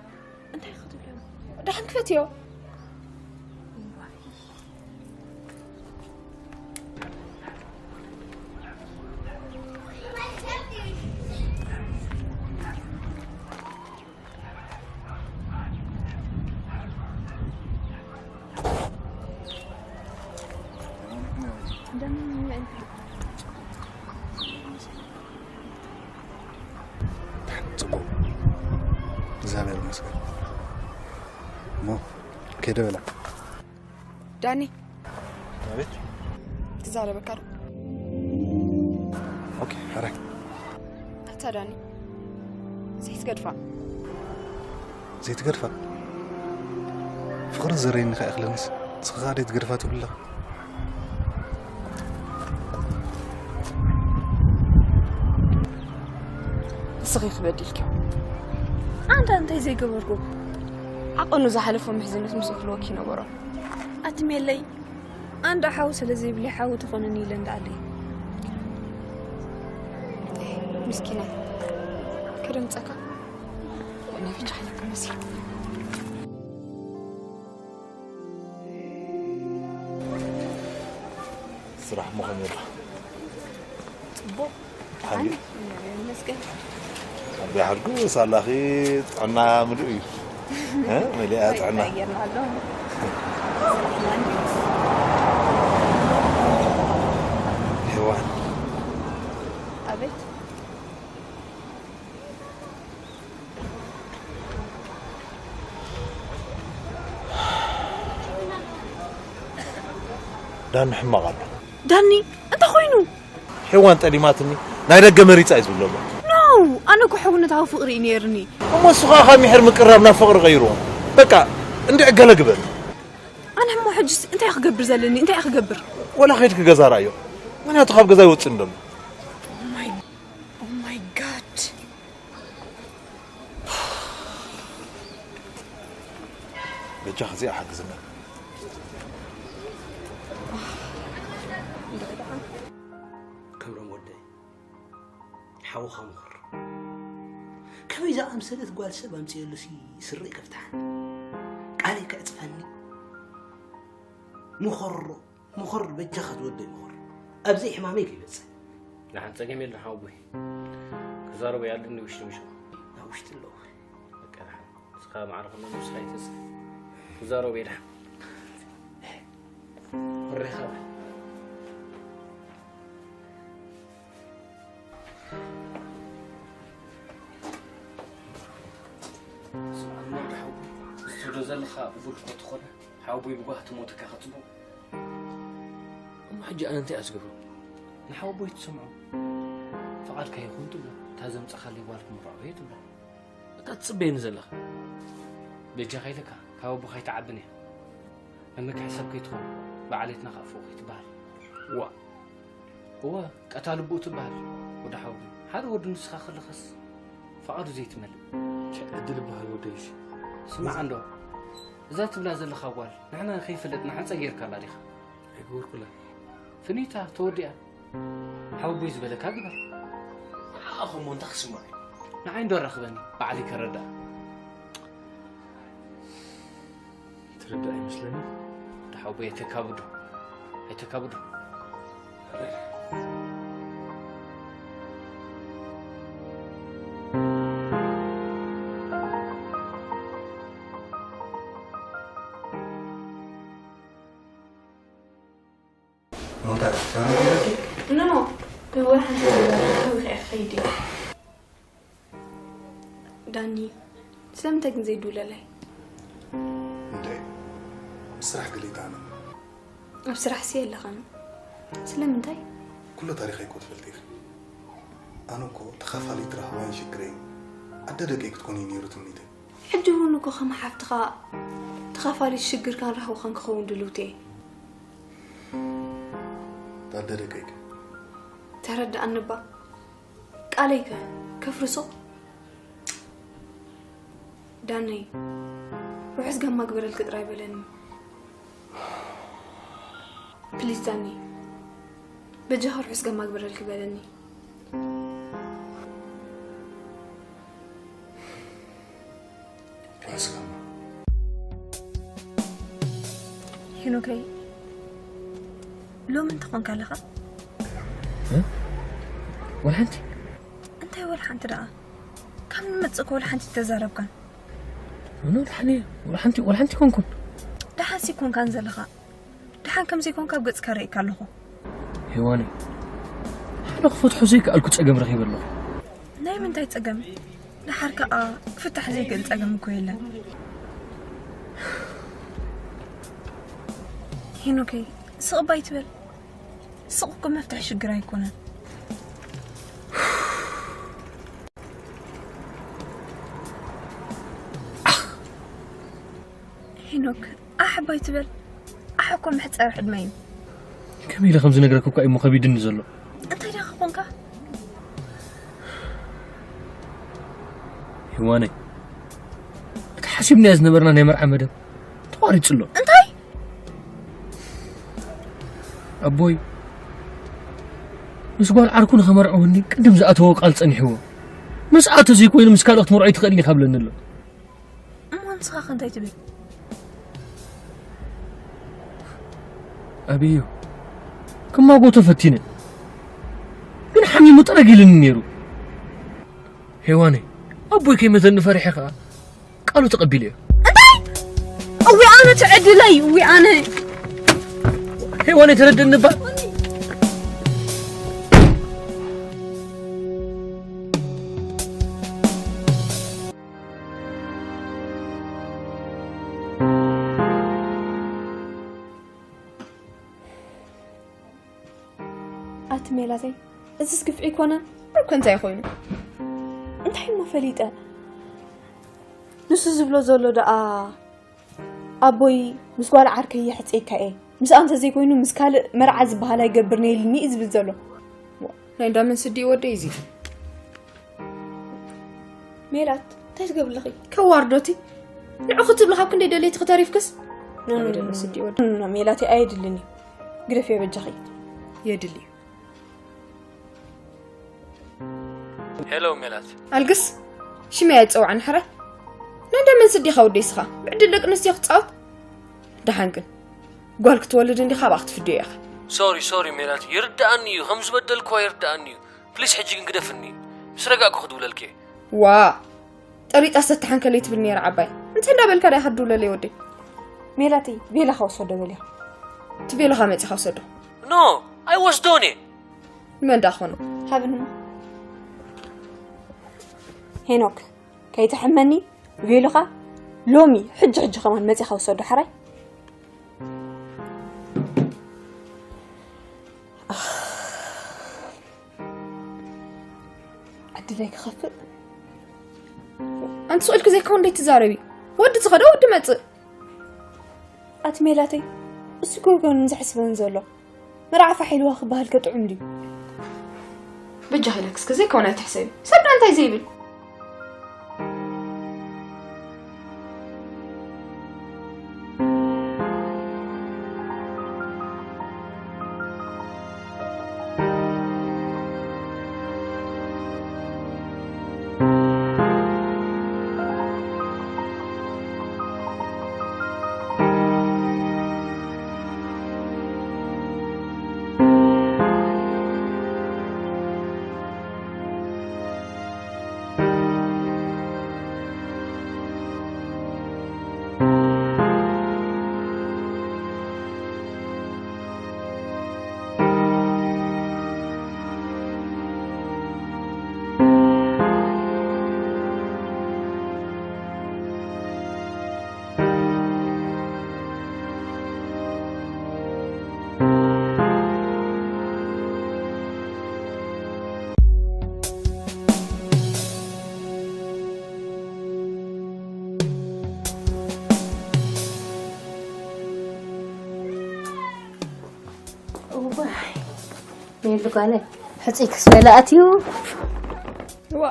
እንታይ ክትብሎ ደሓን ክፈትዮ ጽቡቕ እግዚኣብሔር ይመስገን እሞ ከይደ በላ ዳኒ ኣቤት ትዛረበካ ዶ ኦኬ ሕራይ ኣታ ዳኒ ዘይትገድፋ ዘይትገድፋ ፍቕሪ ዘረየኒ ከ ይኽለንስ ንስኻ ከኣ ደይትገድፋ ትብልለኻ ንስኺ ክበድልኪ ኣንታ እንታይ ዘይገበርኩ ዓቐኑ ዝሓለፎ ምሕዝነት ምስ ክህልወኪ ነበሮ ኣትሜለይ ኣንዳ ሓው ስለ ዘይብለይ ሓው ትኾነኒ ኢለ እንዳኣለይ ምስኪና ከደምፀካ ናይ ብቻ ሓለካ መሲ ስራሕ መኾን ይርዳ ጽቡቕ ሓልዩ ይመስገን ኣቢያ ሓድጉ ሳላኺ ጥዕና ምሉእ እዩ እ? መሊኣ ጥዕና ጌርና ኣሎ ሄዋን ኣቤት ዳኒ ሕማቕ ኣሎ ዳኒ እንታይ ኮይኑ ሄዋን ጠሊማትኒ ናይ ደገ መሪፃ እዩ ዝብሎ ኣሎ ኖ ኣነ እኮ ሕውነታዊ ፍቕሪ እዩ ነይርኒ እሞ እሱ ከዓ ካብ ሚሕር ምቅራብ ናብ ፍቕሪ ቀይርዎ በቃ እንድዒ ገለ ግበር ኣነ እሞ ሕጅስ እንታይ ክገብር ዘለኒ እንታይ ክገብር ወላ ከይድኪ ገዛ ርኣዮ ምክንያቱ ካብ ገዛ ይወፅእ እንደሎ Oh my god በጃ ከዚኣ ሓግዝና ክብሮም ወደይ ሓውኻ ምኹር ከመይ ዝኣምሰለት ጓል ሰብ ኣምፅየሉሲ ስረይ ከፍትሓኒ ቃለይ ከዕፅፈኒ ምኾሮ ምኾር በጃኻ ዝወደይ ምኾር ኣብዚ ሕማመይ ከይበጽሕ። ንሓን ጸገም የለን ሓወቦይ። ክዛረቡ ያለኒ ውሽጢ ምሽ ናብ ውሽጢ ኣለዉ። በቃ ንሓን እስኻ ማዕረ ኩነ ንስኻ ይተስ ክዛረቡ የድሓ ወሬኻ ስማዕና ወዲ ሓወቦይ፣ እዚ ትብሎ ዘለኻ ብጉልኮ ተኾነ ሓወቦይ ብጓህ ትሞትካ ከጽቡቕ። እሞ ሕጂ ኣነ እንታይ እየ ዝገብሮ? ንሓወቦይ ትሰምዖ፣ ፍቓድካ ይኹን ትብሎ። እታ ዘምጻኻለይ ጓል ክምርዖ እየ ትብሎ። እታ ትጽበየኒ ዘለኻ በጃኻ ኢለካ ካብ ኣቦኻ ኣይትዓብን እያ። መመክሒ ሰብ ከይትኸውን፣ በዓሌትና ከዓ ፎቕ ከይትበሃል። ዋ እወ፣ ቀታሊ ኣቦኡ ትበሃል። ወዲ ሓወቦይ፣ ሓደ ወዲ ንስኻ ከለኻስ ፍቓዱ ዘይትመልእ። ዕድል ይበሃል ወደይሲ። ስማዕ እንዶ፣ እዛ ትብላ ዘለኻ ጓል ንሕና ከይፈለጥና ሓንጻ ጌርካላ ዲኻ? ኣይገበርኩላ። ፍኒታ ተወዲኣ። ሓወቦይ ዝበለካ ግበር። ንዓኹም እንታይ ክስማዕ እዩ? ንዓይ እንዶ ኣራኽበኒ፣ ባዕለይ ከረድኣ። ትርዳእ ኣይመስለኒ። ወዲ ሓወቦይ ኣይተካብዶ፣ ኣይተካብዶ። እንታይ ተረጋጋእኪ? ኖ፣ እወ፣ ሓንቲ ነገር ተወኺዐ ክኸይድ እየ። ዳኒ፣ ስለምንታይ ግን ዘይድውለለይ? እንደ ስራሕ ገሊታ ኣነ ኣብ ስራሕ ሲ የለኻን። ስለምንታይ? ኩሉ ታሪኸይ እኮ ትፈልጢ ኢኺ። ኣነ እኮ ተኻፋሊት ራህዋን ሽግረይን ኣደ ደቀይ ክትኮኒ ነይሩ ትምኒተይ። ሕጂ እውን እኮ ከም ሓፍትኻ ተኻፋሊት ሽግርካን ራህዋኻን ክኸውን ድልውቲ እየ። ኣደ ደቀይ ከ? ተረድኣኒ እባ። ቃለይ ከ ከፍርሶ? ዳነይ፣ ርሑስ ጋማ ግበረልኪ ጥራይ በለኒ። ፕሊዝ ዳኒ፣ በጃኻ ርሑስ ጋማ ግበረልኪ በለኒ። ርሑስ ጋማ። ሄኖከይ፣ ሎሚ እንታይ ኮንካ ኣለኻ? ወላ ሓንቲ። እንታይ ወላ ሓንቲ ደኣ? ካብ ንመጽእ እኮ ወላ ሓንቲ ተዛረብካን። ኖ፣ ወላ ሓንቲ፣ ወላ ሓንቲ፣ ወላ ሓንቲ ኮንኩን። ደሓንሲ ኮንካን ዘለኻ። ደሓን ከምዘይ ኮንካ ኣብ ገጽካ ርእየካ ኣለኹ። ሄዋነይ፣ ሓደ ክፈትሖ ዘይከኣልኩ ጸገም ረኺበ ኣለኹ። ናይ ምንታይ ጸገም? ደሓር ከኣ ክፍታሕ ዘይክእል ጸገም እኮ የለን። ሄኖከይ፣ ስቕ እባ ኣይትበል። ስቕ እኮ መፍትሒ ሽግር ኣይኮነን። ሄኖክ፣ ኣሕ እባ ኣይትበል። ኣሕ እኮ መሕጸሪ ዕድመ እዩ። ከመይ ኢለ ከም ዝነግረካ እኳ እዩ እሞ ከቢድኒ ዘሎ። እንታይ ደኣ ኮንካ? ሄዋነይ፣ እቲ ሓሲብናዮ ዝነበርና ናይ መርዓ መደብ ተቋሪጹ ኣሎ። እንታይ? ኣቦይ ምስ ጓል ዓርኩ ንኸመርዕወኒ ቅድም ዝኣተዎ ቃል ጸኒሕዎ። ምስኣ ተዘይኮይኑ ምስ ካልኦት ክትመርዖ ኣይትኽእልን ኢኻ ብለኒ ኣሎ። እሞ ንስኻ ከ እንታይ ትብል? ኣብዮ ክማጎቶ ፈቲነ፣ ግን ሓሚሙ ጥረግ ኢሉኒ ነይሩ። ሄዋነይ፣ ኣቦይ ከይመተኒ ፈሪሐ ከኣ ቃሉ ተቐቢለዮ። እንታይ? እዊ ኣነ ትዕድለይ፣ እዊ ኣነ። ሄዋነይ፣ ተረደኒ እባ። ኣቲ ሜላተይ፣ እዚስ ግፍዒ ኣይኮነን? እኮ እንታይ ኮይኑ? እንታይ እሞ ፈሊጠ? ንሱ ዝብሎ ዘሎ ደኣ ኣቦይ ምስ ጓል ዓርከይ የሕጽየካ እየ፣ ምስኣ እንተዘይኮይኑ ምስ ካልእ መርዓ ዝበሃል ኣይገብርን እየ ኢሉኒ እዩ ዝብል ዘሎ። ናይ እንዳመን ስዲ ወደይ እዚ? ሜላት፣ እንታይ ትገብሪ ኣለኺ? ከዋርዶቲ፣ ንዑ ክትብሊ ካብ ክንደይ ደለይቲ ክተሪፍክስ? ኖ፣ ኖ፣ ኖ፣ ኖ፣ ስዲ ወደ- ኖ፣ ኖ፣ ኖ፣ ሜላተይ ኣየድልን'ዩ። ግደፍዮ በጃኺ። የድሊ እዩ። ሄሎ ሜላት። ኣልግስ፣ ሽመይ ኣይትጸውዓኒ ሕራይ። ናይ እንዳመን ስዲ ኢኻ ወደይ እስኻ? ብዕድል ደቂ ኣንስትዮ ክትጻወት? ደሓን ግን፣ ጓል ክትወልድ እንዲኻ ኣብኣ ክትፍድዮ ኢኻ። ሶሪ ሶሪ ሜላት፣ ይርዳኣኒ እዩ፣ ከም ዝበደልኩዋ ይርዳኣኒ እዩ። ፕሊስ፣ ሕጂ ግን ግደፍኒ። ምስ ረጋእኩ ክድውለልኪ እየ። ዋ፣ ጠሪጣ ሰተሓንከለይ ትብል ነይራ ዓባይ። እንታይ እንዳበልካ ዳይ ክትድውለለይ ወደይ? ሜላተይ፣ ቬላኻ ውሰዶ በልዮ። እቲ ቬሎኻ መጺኻ ውሰዶ። ኖ፣ ኣይወስዶን እየ። ንመን ደኣ ኾነ? ሃብኒ። ሄኖክ፣ ከይትሕመኒ፣ ቬሎኻ ሎሚ ሕጂ ሕጂ ከማን መጺኻ ውሰዶ ሓራይ። ዕድለይ ክኸፍእ። ኣንቲ ስቕ ኢልኪ ዘይከውን ደይ ትዛረቢ። ወዲ ዝኸደ ወዲ መጽእ። ኣቲ ሜላተይ፣ እሱ ጎርጎን ዘሕስበን ዘሎ መርዓ ፋሕ ኢልዋ ክበሃል ከጥዑም ድዩ? በጃኺ ለክስከ ዘይከውን ኣይትሕሰቢ። ሰብ እንታይ ዘይብል? እዋይ፣ ሜሉ ጓለይ፣ ሕፅይ ክስበለ ኣትዩ። ዋ፣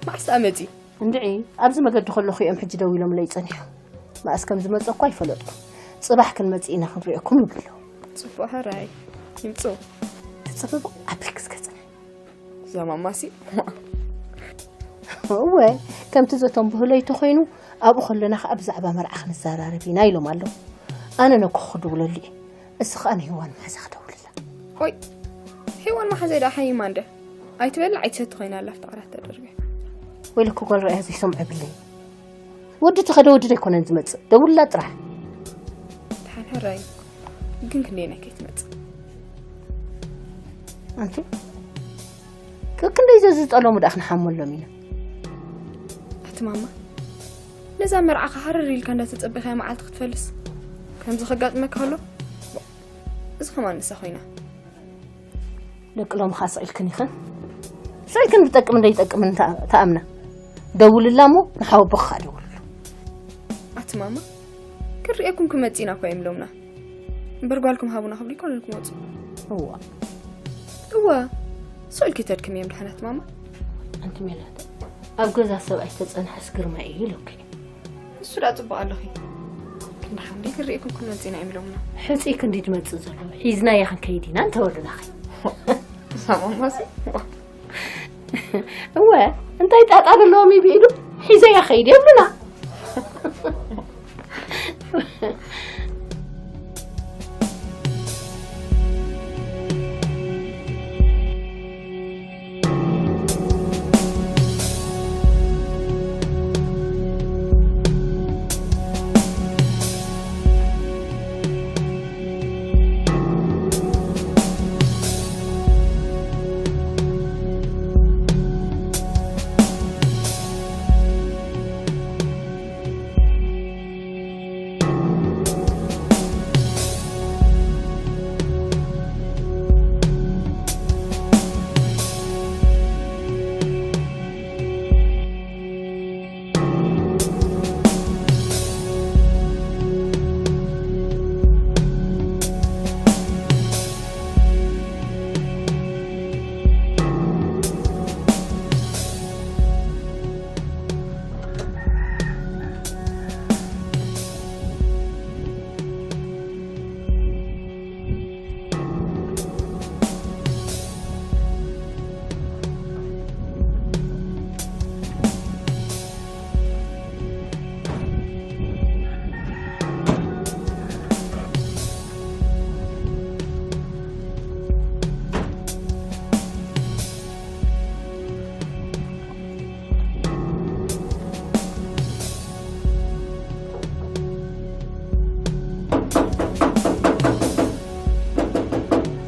ማዕስ ኣመፂ። እንድዒ፣ ኣብዚ መገዲ ከለኹ እዮም ሕጂ ደው ኢሎምለይ ፀኒሖም። መኣስ ከም ዝመፀ እኳ ኣይፈለጥኩ። ፅባሕ ክንመፅእ ኢና ክንሪኦኩም ይብሉ ኣለዉ። ፅቡቕ ሕራይ፣ ይምፁ። ትፅበቡ ኣቢልኪ እስከ ፅንሒ። እዛ ማማሲ። እወ፣ ከምቲ ዘቶም ብህለይ ተኾይኑ ኣብኡ ከለና ከዓ ብዛዕባ መርዓ ክንዘራረብ ኢና ኢሎም ኣለዉ። ኣነ ነኮ ክድውለሉ እየ። እሱ ከዓ ንሄዋን መሓዛ ክደውልላ። ኦይ፣ ሄዋን መሓዘይ ደኣ ሓይማ እንደ ኣይትበልዕ ኣይትሰቲ ኮይና ኣላ ኣብቲ ዓራት ተደርብያ። ወይለኮ ጓል ረኣያ ዘይሰምዖ የብለይ። ወዲ ተኸደ ወዲ ደይኮነን ዝመፅእ፣ ደውልላ ጥራሕ። ድሓን ሕራይ ግን ክንደይ ናይ ከይትመፅእ። ኣንቲ ከክንደይ ዘዝጠለሙ ደኣ ክንሓመሎም ኢና። ኣቲ ማማ፣ ነዛ መርዓኻ ሃረር ኢልካ እንዳተጸበኻያ መዓልቲ ክትፈልስ ከምዚ ከጋጥመካ ከሎ፣ እዚ ከማን ንሳ ኮይና። ደቂ ሎሚ ኸዓ ስቕ ኢልክን ኢኽን። ስቕ ኢልክን ዝጠቅምን ዘይጠቅምን ተኣ-፣ ተኣምና። ደውልላ እሞ ንሓወቦኻ ኸዓ ደውልሉ። ኣቲ ማማ፣ ክንሪኤኩም ክመጽእ ኢና እኮ እዮም ኢሎምና። እምበር ጓልኩም ሃቡና ክብሉ ኣይኮነን ክመጹ። እዋ። እዋ። ስቕ ኢልኪ ተድክምዮም ድሓን ኣቲ ማማ። ኣንቲ ሜላት፣ ኣብ ገዛ ሰብኣይ ተጸንሐስ ግርማ እዩ ኢሉኪ። ንሱ ደኣ ጽቡቕ ኣለኺ። ክንዲ ሓምዲ ክርእየኩም ክንመጽእ ኢና እዮም ኢሎምና። ሕጺ ክንዲ ትመጽእ ዘሎ። ሒዝናያ ክንከይድ ኢና እንተበሉናኺ። ሰማማሲ። እወ፣ እንታይ ጣጣ ዘለዎም እዩ ብኢዱ ሒዘያ ከይድ የብሉና።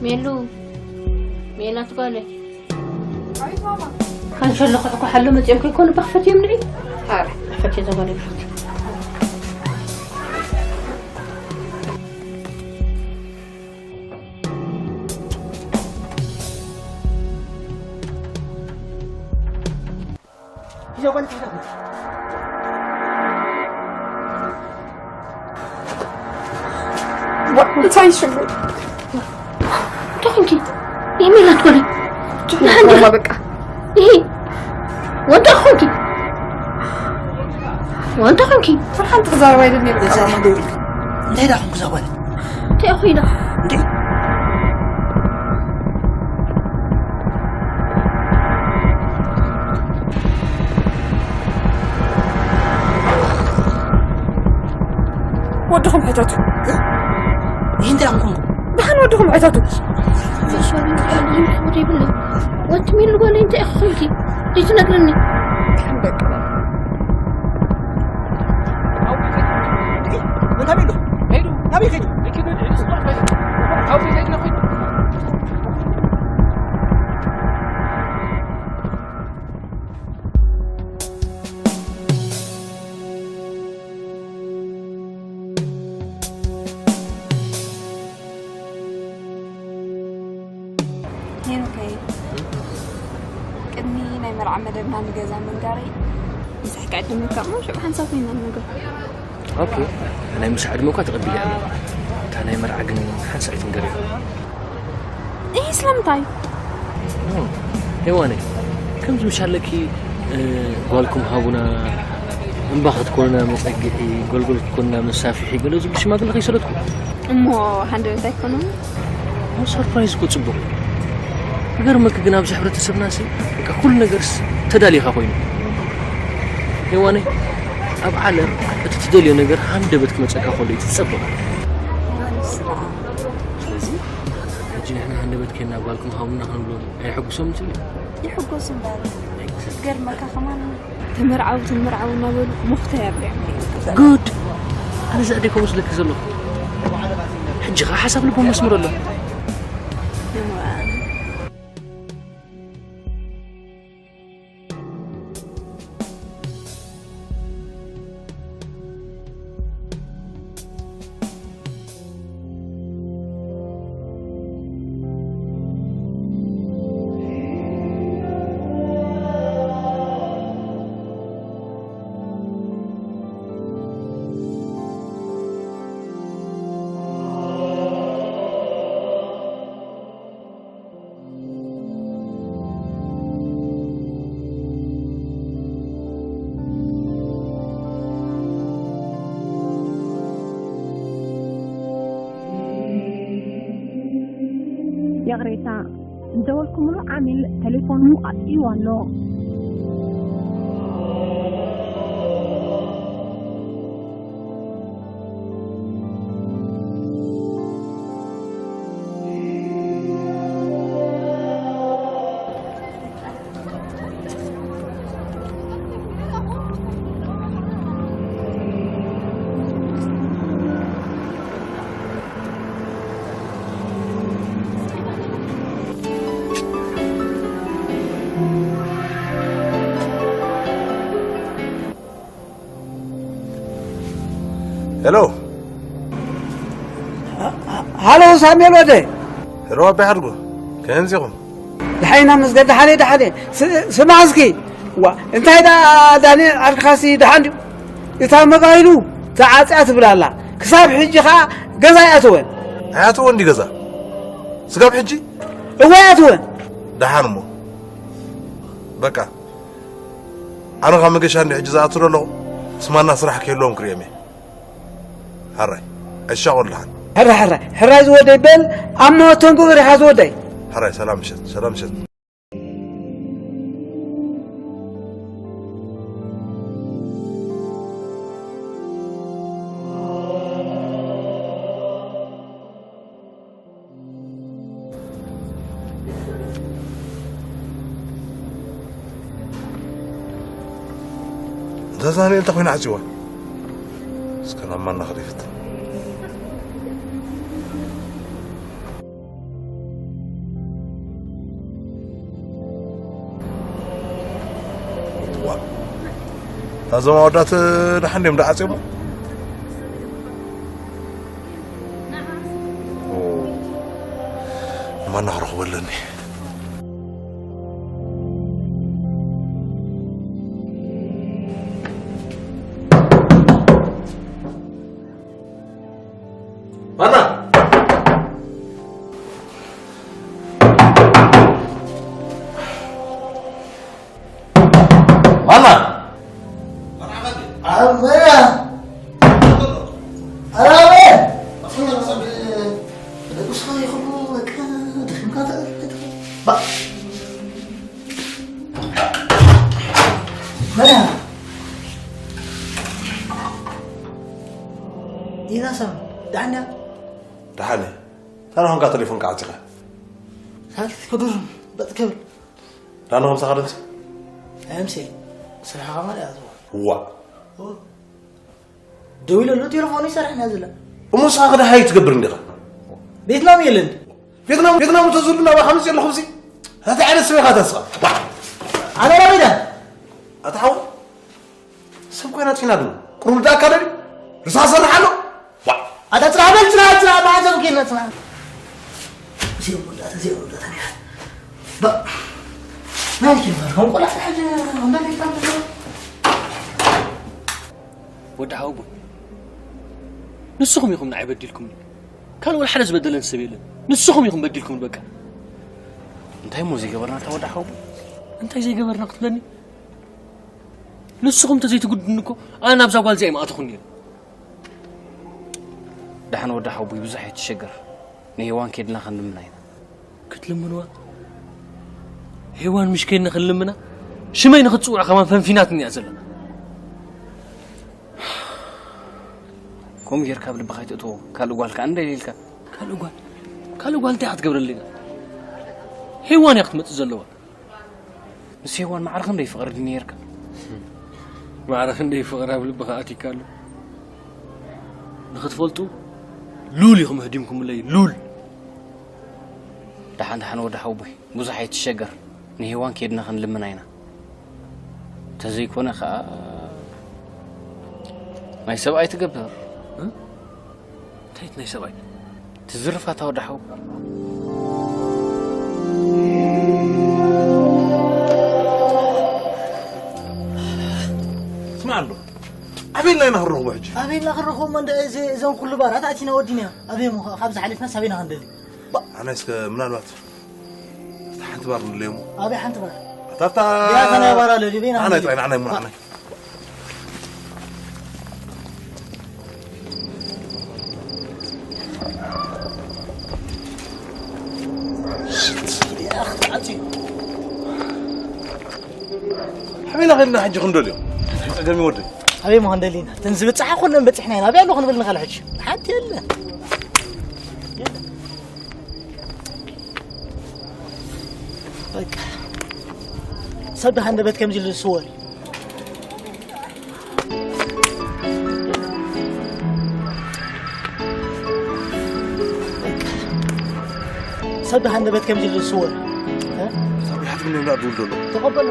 ሜሉ፣ ሜላት ጓለይ። ኣቤት ማማ። ካንሸሎ ክዕኮ ሓሎ መጺኦም ከይኮኑ ብኽፈት እዮም ንዒ። ኣረ፣ ብኽፈት እየ ዘጓለይ ብኽፈት። እንታይ ሽሙ? እንታይ ኮንኪ? ኢሜላት ኮነ። ማማ በቃ። ይሄ ወንታ ኮንኪ? ወንታ ኮንኪ? ሓንቲ ክዛረብ ኣይደልን እየ በቃ። እንታይ ዳ ኮንኩ ዛጓል? እንታይ ኾይና? እንዴ? ወድኹም ሕተቱ። ይህ እንታይ ኣምኮንኩ? ደሓን ወድኹም ሕተቱ። ይብሉ። ወቲ ሚሉ ጓል እንታይ ኾንኪ? ዘይትነግርኒ? ደሓን በቃ። እንዴ? መን ታበይ ኣሎ? ሄዱ። ናበይ ከይዱ? ሄኖከይ፣ ቅድሚ ናይ መርዓ መደብና ንገዛ ምንጋረይ፣ ምሳሕ ክዕድመካ እሞ ሽዑ ሓንሳብ ኮይና ንነግሮ። ኦኬ፣ ናይ ምሳሕ ዕድመ እኳ ተቐቢለ ኣለኹ። እታ ናይ መርዓ ግን ሓንሳእ ኣይትንገርዮ። እህ፣ ስለምንታይ? ኖ፣ ሄዋነይ፣ ከምዚ ምሽ ኣለኪ፣ እ፣ ጓልኩም ሃቡና፣ እምባ ክትኮኑና መጸግዒ፣ ጎልጎል ክትኮኑና መሳፍሒ፣ ገለ ዝብሉ ሽማግለ ከይሰለጥኩ። እሞ ሃንደበት ኣይኮኑን? ሰርፕራይዝ እኮ ጽቡቕ እዩ። ክገርመኪ ግን ኣብዚ ሕብረተሰብናሲ በቃ ኩሉ ነገርስ ተዳሊኻ ኮይኑ። ሄዋነይ፣ ኣብ ዓለም እቲ ትደልዮ ነገር ሃንደበት ክመጸካ ከሎ እዩ ትጸብቕ። ማለት ስራ። ስለዚ ሕጂ ንሕና ሃንደበት ኬና ጓልኩም ሃቡና ክንብሎም ኣይሕጉሶም ትብሊ? ይሕጎስ እምበር። ክገርመካ ከማን ተመርዓው ተመርዓው እናበሉ ሞኽተ ያብልዕ። ጉድ! ኣነ እዚ ኣደይ ከምኡ ስለኪ ዘለኹ። ሕጂ ኸዓ ሓሳብ ልቦም መስምር ኣሎ። ይቕሬታ፣ ዝደወልኩምሉ ዓሚል ተሌፎኑ ኣጥፊእዎ ኣሎ። ሄሎ። ሃሎ ሳሙኤል ወደ። ሄሎ ኣቢ ሓድጉ፣ ከመይ ኢኹም? ደሓን ኢና መስገን፣ ደሓን እየ፣ ደሓን እየ። ስ-፣ ስማዕ እስኪ፣ ዋ፣ እንታይ ደኣ ዳንኤል ዓርክኻሲ ደሓን ድዩ? እታ ሞባይሉ ተዓጽያ ትብል ኣላ። ክሳብ ሕጂ ኸኣ ገዛ ኣይኣተወን። ኣይኣተወን ድዩ ገዛ? ስጋብ ሕጂ? እወ ኣይኣተወን። ደሓን እሞ። በቃ። ኣነ ካብ መገሻ እንዲ ሕጂ ዝኣቱ ዘለኹ፣ ስማና ስራሕ ክህልዎም ክርእዮም እየ። ሕራይ፣ ኣይሻቖል ደሓን። ሕራይ፣ ሕራይ፣ ሕራይ ዝወደይ በል፣ ኣብ መወተንኩ በሪኻ ዝወደይ። ሕራይ፣ ሰላም ምሸት፣ ሰላም ምሸት። እዛ ዛንኤል እንታይ ኮይና ዓጽዋ? እስከ ናብ ማና ክሪፍት። እዞም ኣወዳት ደሓን ድዮም ደዓፅዮሞ? ማና ክረኽቦ ኣለኒ። ማና! ማና! ኣበያ! ኣበያ! ደቂስካ ይኽሉ በቃ ደኺምካ ተቐምጥ። ባ- መርያ! ኢዛ ሰብ ደሓን እያ? ደሓን እየ። እንታይ ደኣ ኾንካ ቴሌፎንካ ዓጺኻ? ሳልቲ ሕዱር በጥ ክብል። ዳንጎ ምሳኻ ደምሲ? ኣይምሲ። ስራሕኻ ማለት እያ ዝዋ። ዋእ። ኦ። ደዊለሉ ቴሌፎኑ ይሰርሕ እያ ዝላ። እሞ ንስኻ ከ ደሃይ ትገብር እንዲኻ? ቬትናም የለን። ቬትናም፣ ቬትናም ተዝህሉ ናባኻ መፅእ ኣለኹ እዚ። እንታይ ዓይነት ሰብ ኢኻ ተስኻ? ኣነ ናበይ ዳ? ኣታ ሓው፣ ሰብ ኮይና ፂና ዶ? ቁሩብ ዳ ኣካደሚ? ርሳ ሰርሕ ኣሎ? ዋ! ኣታ ፅናሕ በል፣ ፅናሕ፣ ፅናሕ፣ ማዕዘን ኬና ፅናሕ። እዚኦም ወዳት፣ እዚኦም ወዳት፣ እኔ ባ-፣ ናይ ኪን በል፣ ከም ቆልዓ ሕጂ እንዳለካ ወዲ ሓወቦይ፣ ንስኹም ኢኹም ንዓይ በዲልኩምኒ። ካልእ ወላ ሓደ ዝበደለን ሰብ የለን። ንስኹም ኢኹም በዲልኩምኒ በቃ። እንታይ እሞ ዘይገበርና እታ ወዲ ሓወቦይ? እንታይ ዘይገበርና ክትብለኒ? ንስኹም እንተዘይትጉድኒ እኮ ኣነ ናብዛ ጓል እዚኣ ኣይምኣተኹን ነይረ። ደሓን ወዲ ሓወቦይ ብዙሕ ኣይትሸገር። ንሄዋን ኬድና ክንልምና ኢና። ክትልምንዋ? ሄዋን ምሽ ኬድና ክንልምና? ሽመይ ንኽትጽውዖ ከማን ፈንፊናትኒ እያ ዘላ። ከምኡ ጌርካ ኣብ ልብኻ ኣይተእትዎ። ካልእ ጓል ከኣ እንደ ኢልካ። ካልእ ጓል? ካልእ ጓል እንታይ ክትገብረለይ ኢኻ? ሄዋን እያ ክትመጽእ ዘለዋ። ምስ ሄዋን ማዕረ ክንደይ ፍቕሪ ድዩ ነይርካ? ማዕረ ክንደይ ፍቕሪ ኣብ ልብኻ ኣቲካ ኣሎ? ንኽትፈልጡ፣ ሉል ኢኹም ህዲምኩምለይ፣ ሉል። ደሓን፣ ደሓን ወዲ ሓወቦይ፣ ብዙሕ ኣይትሸገር። ንሄዋን ኬድና ክንልምና ኢና። ተዘይኮነ ኸኣ ናይ ሰብኣይ ትገብር። እ? እንታይ ናይ ሰብኣይ? ትዝርፋታ ወዲ ሓው። ስማዕ ኣሎ። ኣበይ ኢልና ኢና ክንረኽቦ ሕጂ? ኣበይ ኢልና ክንረኽቦ? እሞ እንደ እዚ፣ እዞም ኩሉ ባራት ኣቲና ወዲና። ኣበይ እሞ ካብዚ ሓሊፍና ሳበይና ክንደሊ? ኣነ እስከ ምናልባት እታ ሓንቲ ባር ንለይ እሞ። ኣበይ ሓንቲ ባር? ኣታ ኣብታ እዚኣ እታ ናይ ባር ኣለልዩ፣ በይና ንዓናይ ንለይ። ጥራይ፣ ንዓናይ እሞ፣ ንዓናይ። ሽት፣ እዚኣ ክትዓጽዩ። ሓቢና ኸድና ሕጂ ክንደልዮ። ጸገም ይወደይ። ኣበይ እሞ ክንደሊ ኢና? እተን ዝበጽሓ ኩለን በጺሕና ኢና። ኣበይ ኣሎ ክንብል ንኽእል ሕጂ? ሓንቲ የለን። በቃ። ሰብ ደሃንደበት ከምዚ ኢሉ ዝስወር እዩ። ሰብ ደሃንደበት ከምዚ ኢሉ ዝስወር እዩ። እ? ሰብ ብልሓት ምን ይብላ ድውል ዘሎ? ተቐበሎ።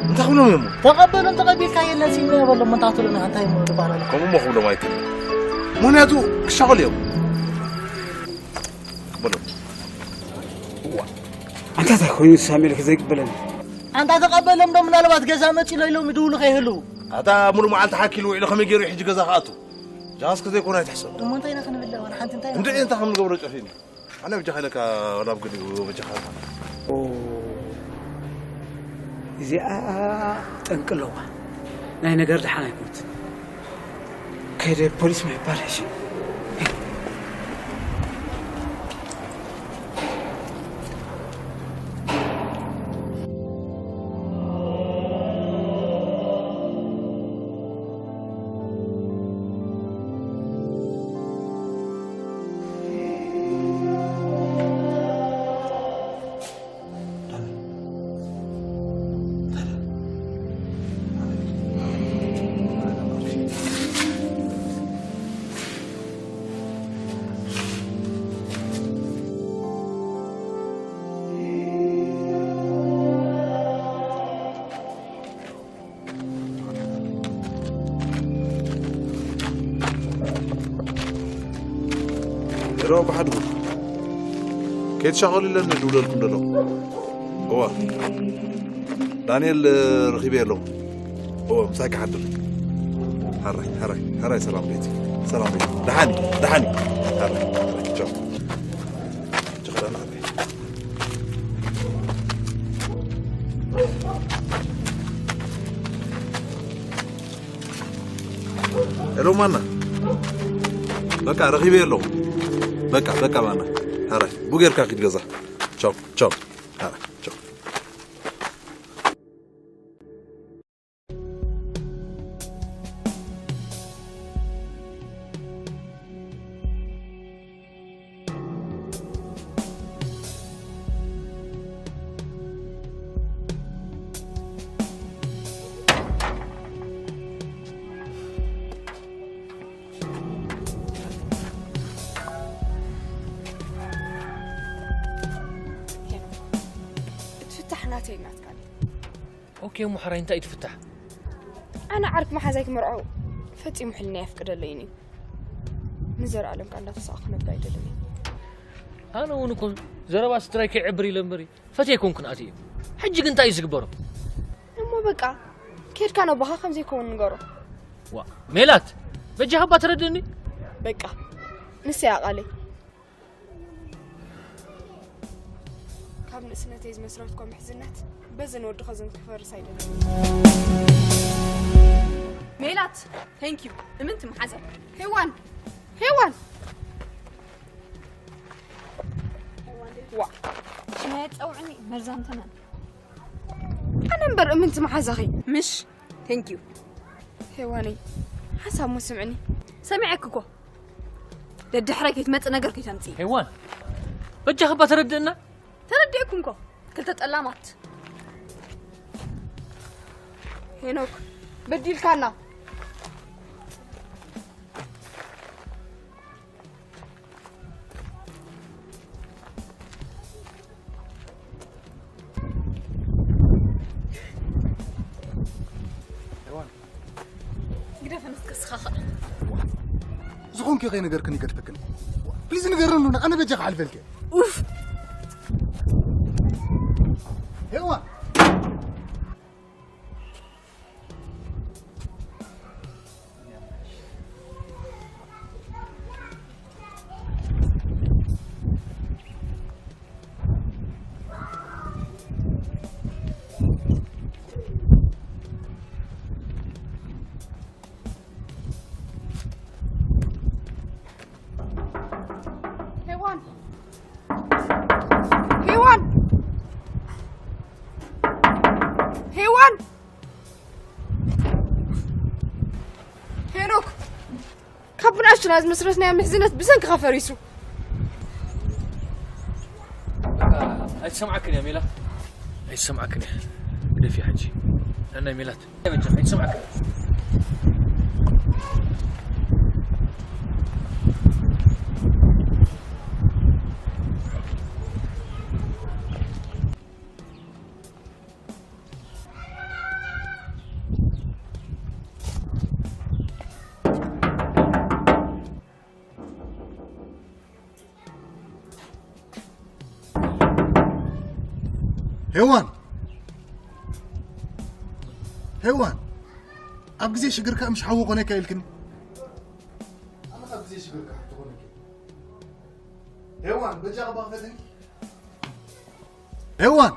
እንታይ ክብሎም እዮም? ተቐበሎም፣ ተቐቢልካ የለን ሲም በሎም። እንታይ ትብሎም? እንታይ እሞ ዝበሃል ኣሎ? ከምኡ እሞ ክብሎም ኣይክእልን። ምኽንያቱ ክሻቐሉ እዮም። በሎ። እዋ፣ ኣንታ እንታይ ኮይኑ ሳሙኤል ከዘይቅበለኒ? ኣንታ ተቐበሎም ዶ ምናልባት ገዛ መፂሎ ኢሎም ይድውሉ ከይህልዉ? ኣታ ሙሉእ መዓልቲ ሓኪሉ ውዒሉ ከመይ ገይሩ ሕጂ ገዛ ክኣቱ? ጃስ ከዘይኮነ ኣይትሕሰብ። እሞ እንታይ ኢና ክንብል? ዋላ ሓንቲ እንታይ ኢና እንድዒ እንታይ ከም ንገብሮ ጨፊኒ። ኣነ በጃኻ ኢለካ ናብ ገሊኡ በጃኻ ኢኻ። ኦ፣ እዚኣ ጠንቂ ኣለዋ። ናይ ነገር ደሓን ኣይኮነት። ከይደ ፖሊስ ምሕባር ሕሽ። ዶ ብሓድኩም ከይትሻቐሉ ኢለ ድውለልኩም ደለኹ። እዋ፣ ዳንኤል ረኺበ ኣለኹ። እዋ፣ ምሳይ ክሓድር። ሓራይ፣ ሓራይ፣ ሓራይ፣ ሰላም ቤት፣ ሰላም ቤት። ደሓን፣ ደሓን። ሓራይ፣ ሓራይ፣ ቻው። ችኽዳና ሓራይ። ሄሎ ማና፣ በቃ ረኺበ ኣለኹ። በቃ፣ በቃ ማና፣ ሓራይ፣ ቡጌርካ ኪድ ገዛ። ቻው፣ ቻው። ሓራይ፣ ቻው። እቲ ፍታሕ ናተይ ናትካ ድዩ? ኦኬ፣ እሞ ሓራይ እንታይ እዩ እቲ ፍታሕ? ኣነ ዓርክ መሓዛይ ክመርዖ ፈጺሙ ሕልና የፍቅደለይን እዩ። ንዘለኣለም ከኣ እንዳተሳቐ ክነብር ኣይደልን እዩ። ኣነ እውን እኮ ዘረባ ስድራይ ከይዕብር ኢለ እምበሪ ፈትየ ኣይኮንኩን ኣትየ። ሕጂ ግን እንታይ እዩ ዝግበሮ? እሞ በቃ፣ ኬድካ ነቦኻ ከም ዘይከውን ንገሮ። ዋ፣ ሜላት፣ በጃኻ እባ ተረድእኒ። በቃ፣ ንሰይ ኣቓለይ። ካብ ንእስነተይ ዝመስረትኮ ምሕዝነት በዝን ወድኸ ዝን ክፈርስ ኣይደልን። ሜላት፣ thank you። እምንቲ መሓዘ። ሄዋን፣ ሄዋን። ዋ፣ ሽማየ ጸውዕኒ መርዛም ተመን። ኣነ እምበር እምንቲ መሓዛኺ። ምሽ፣ thank you። ሄዋነይ፣ ሓሳብ ሞ ስምዕኒ። ሰሚዐክ እኮ። ደድሕረይ ከይትመጽእ ነገር ከይተምጽኢ። ሄዋን፣ በጃኺ እባ ተረድእና። ተረዲእኩም እኮ። ክልተ ጠላማት። ሄኖክ፣ በዲልካና። ግደፈን እስከ ስኻ ኸኣ። ዝኾንኪ ከይነገርክን ይገድፈክን። ፕሊዝ ንገርኒ፣ ኣነ በጃ ክሓልፈልኪ። ኡፍ። ሄዋን። ሄዋን! ሄዋን! ሄዋን! ሄኖክ! ካብ ብንኣሽቱና ዝመስረትናዮ ምሕዝነት ብሰንክኻ ፈሪሱ። በቃ ኣይትሰምዓክን እያ ሜላት፣ ኣይትሰምዓክን እያ። ግደፊ ሕጂ። ነናይ ሜላት። ኣይበጃ፣ ኣይትሰምዓክን። ሄዋን! ሄዋን! ኣብ ግዜ ሽግርካ ምሽ ሓዊ ኮነካ ኢልክኒ። ኣነ ካብ ግዜ ሽግርካ ሓንቲ ኮነካ። ሄዋን፣ በጃ ክባኽፈትኒ። ሄዋን!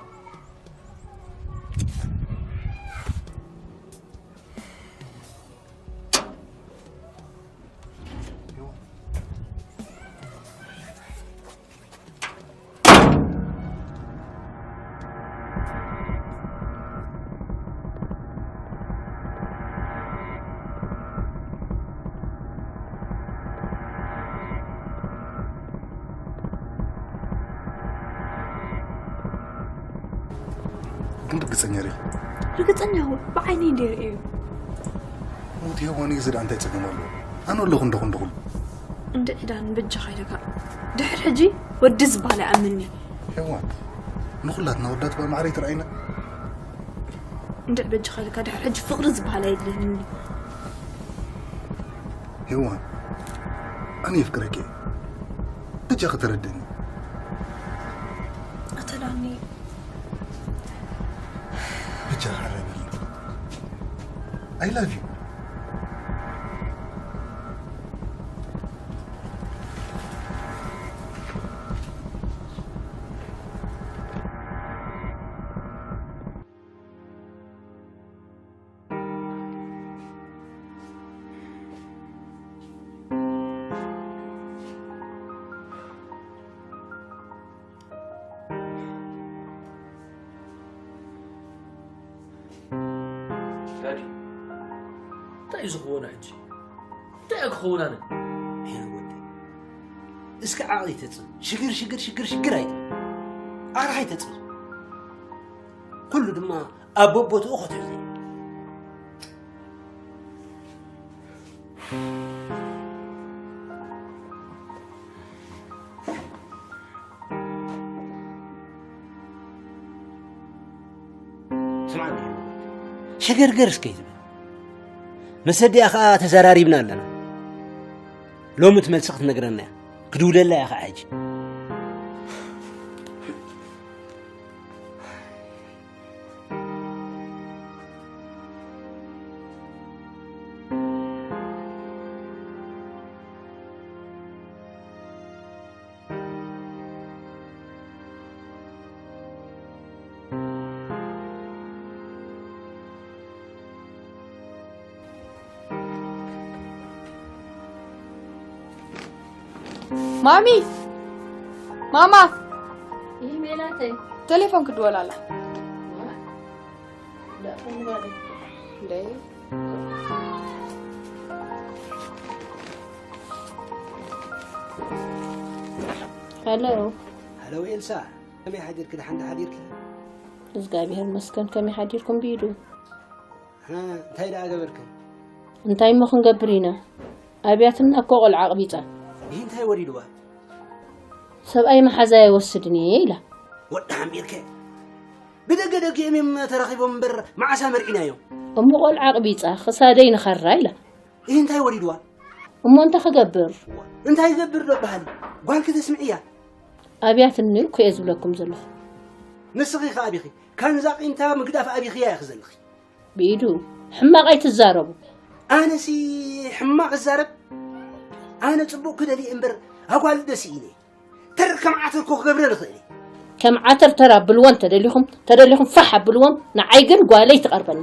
ግን ርግጸኛ ዲኺ? ርግጸኛ እኹ፣ ብዓይነይ እንድየ ርእየዮ። ሞት ሄዋን እዩ ዝደኣ እንታይ ጸገም ኣለዎ? ኣነ ኣለኹ እንዶ ክንዲ ኩሉ። እንድዒ ዳን በጃኻ ኢለካ። ድሕሪ ሕጂ ወዲ ዝበሃል ኣይኣምንን'የ። ሄዋን፣ ንኹላትና ወዳት እባ ማዕረ ኣይትርኣይና። እንድዒ በጃኻ ኢለካ ድሕሪ ሕጂ ፍቕሪ ዝበሃል ኣየድልየንን እዩ። ሄዋን፣ ኣነ የፍቅረኪ እየ። ብቻ ክትረድእኒ። ኣተላኒ። ብቻ ሓረብኒ። I love you. ዳዲ፣ እንታይ እዩ ዝኸውን ሕጂ? እንታይ እዩ ክኸውን ኣነ? ሄኖክ ወደይ፣ እስከ ዓቕሊ ተጽብ። ሽግር፣ ሽግር፣ ሽግር፣ ሽግር ኣይትበል። ኣርሓ ኣይተጽብ። ኩሉ ድማ ኣብ በቦትኡ ከተዩ። ስማዕኒ፣ ሸገርገር እስከ ይትብል። ምስ ኣዲኣ ኸኣ ተዘራሪብና ኣለና። ሎሚ እቲ መልሲ ክትነግረና እያ። ክድውለላ እያ ኸዓ ሕጂ። ማሚ! ማማ! ይህ ሜላተይ። ቴሌፎን ክድወል ኣላ። ደይ። ሄሎ። ሄሎ ኤልሳ፣ ከመይ ሓዲርኪ? ደሓን ዶ ሓዲርኪ? እግዚኣብሔር ይመስገን፣ ከመይ ሓዲርኩም ቢዱ? እ፣ እንታይ ደኣ ገበርክን? እንታይ እሞ ክንገብር ኢና? ኣብያትና እኮ ቆልዓ ኣቕቢጻ። ይህ እንታይ ወሪድዋ? ሰብኣይ መሓዛይ ኣይወስድን እየ ኢላ። ወዲ ሓሚርከ? ብደገ ደጊኦም እዮም ተራኺቦም እምበር መዓስ ኣመርዒናዮም? እሞ ቆልዓ ኣቕቢጻ ክሳደይ ንኸራ ኢላ። ይህ እንታይ ወሪድዋ? እሞ እንታይ ክገብር? እንታይ ይገብር ዶ በሃል? ጓል ክተስምዕያ? ኣብያትኒ እኮ እየ ዝብለኩም ዘለኹ። ንስኺ ከኣ ኣቢኺ፣ ካንዛ ቂምታ ምግዳፍ ኣቢኽያ ኢኺ ዘለኺ። ብኢዱ ሕማቕ ኣይትዛረቡ። ኣነሲ ሕማቕ እዛረብ? ኣነ ጽቡቕ ክደሊ እምበር ኣጓል ደስ ኢለ። ተር ከም ዓተር እኮ ክገብረ ንኽእል እየ። ከም ዓተር ተር ኣብልዎ እንተደሊኹም፣ ተደሊኹም ፋሕ ኣብልዎም፣ ንዓይ ግን ጓለይ ትቐርበኒ።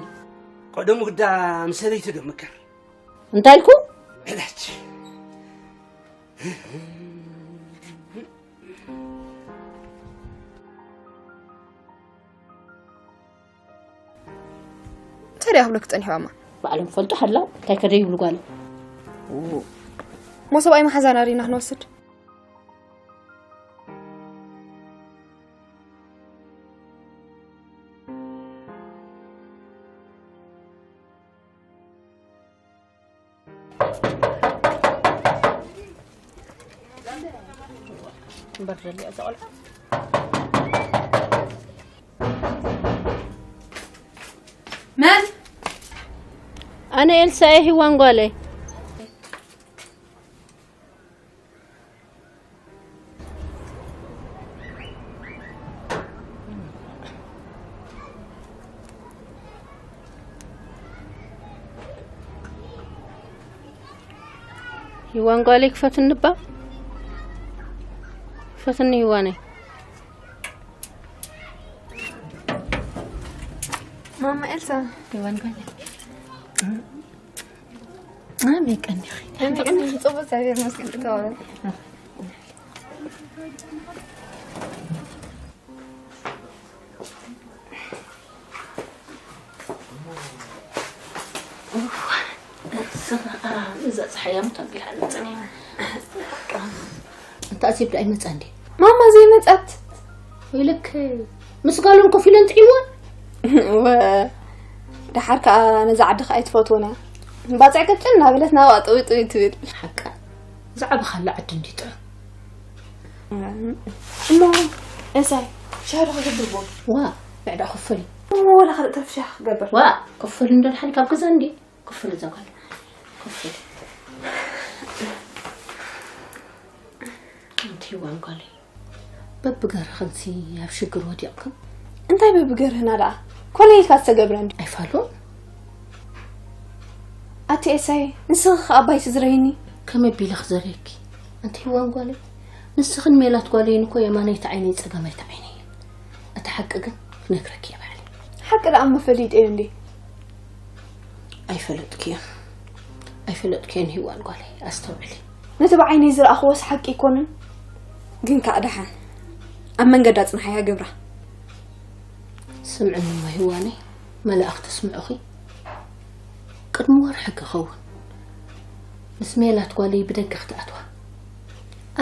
ቀደሙ ግዳ ምስ ሰበይቲ ዶ ምከር? እንታይ ኢልኩ? በላች። እንታይ ደኣ ክብለኪ ጸኒሐ ማማ? ባዕሎም ፈልጡ ሓላው እንታይ ከደ ይብሉ ጓሎም። እሞ ሰብኣይ መሓዛና ሪና ክንወስድ? እምበር ዘልያ እዛ ቆልዓ። መን? ኣነ ኤልሳ እየ፣ ሂዋን ጓለይ። ሂዋን ጓለይ ክፈትኒ እባ። ክፈትኒ ሂዋነይ። ማማ ኤልሳ። ሂዋን ጓለይ። ኣሜን ቀኒኺ። ኣሜን ቀኒኺ። ጽቡቅ እግዚኣብሔር ይመስገን። ተባረክ። እዛ ጸሓያ ምታቢላ ንጽኔ። እንታ ኣዜብ ዶ ኣይመጻ እንዴ? ማማ ዘይመጻት? ኢልክ ምስ ጋሎም ኮፍ ኢለን ጥዒምወን? ወ-፣ ደሓር ከኣ ነዛ ዓዲ ከኣ ኣይትፈትዎን እያ። ባጽዕ ቅጭን እናበለት ናብኣ ጥውይ ጥውይ ትብል። ሓቃ። ዝዓበኻላ ዓዲ እንዲ ጥዑም። እሞ፣ እንሳይ፣ ሻሂ ዶ ክገብር ቦ? ዋ፣ ንዕዳ ክፈል እዩ። እሞ፣ ወላ ካልእ ተርፊ ሻሂ ክገብር። ዋ፣ ክፈል እንዶ ደሓን ካብ ገዛ እንዲ? ክፈል እዛ ጓል። ክፈል። ኣንቲ ሂዋን ጓለይ፣ በብገርኽንሲ ኣብ ሽግር ወዲቕክን። እንታይ በብገርህና ደኣ? ኮነ ኢልካ ዝተገብረ እንዲ? ኣይፋሉን። ኣቲ ኤሳይ፣ ንስኺ ኸኣ ኣባይ ትዝረይኒ? ከመይ ቢለ ክዘርየኪ? ኣንቲ ሂዋን ጓለይ፣ ንስኽን ሜላት ጓለይን እኮ የማነይቲ ዓይነይ ጸጋማይቲ ዓይነይ እዩ። እቲ ሓቂ ግን ክነግረኪ እየ ባዕለይ። ሓቂ ደኣ እሞ ፈሊጠዮ እንዴ? ኣይፈለጥክዮን። ኣይፈለጥክዮን ሂዋን ጓለይ፣ ኣስተውዕሊ። ነቲ ብዓይነይ ዝረኣኽዎስ ሓቂ ኣይኮነን? ግን ከኣ ደሓን ኣብ መንገዳ ጽንሓያ ግብራ። ስምዕኒ እሞ ሂዋነይ፣ መልኣኽቲ ስምዑኺ። ቅድሚ ወርሒ ክኸውን ምስ ሜላት ጓለይ ብደገ ክትኣትዋ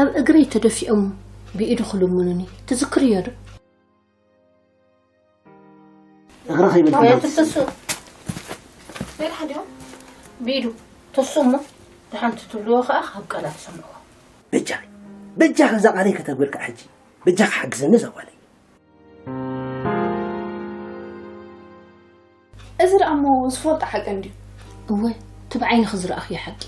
ኣብ እግረይ ተደፊኦም ብኢዱ ክልምኑኒ ትዝክርዮ ዶ? እግሪ ከይበልካ ትሱ ሌላ ሓዲኦም ብኢዱ ትሱ እሞ ደሓንቲ ትብልዎ ከዓ ካብ ቃላት ሰምዕዎ። በጃኺ በጃኺ እዛ ቃለይ ከተብልካ ሕጂ በጃኺ ሓግዘኒ እዛ ጓለይ። እዚ ደኣ እሞ ዝፈልጦ ሓቂ እንድዩ። እወ እቲ ብዓይንኺ ዝረኣኽዮ ሓቂ።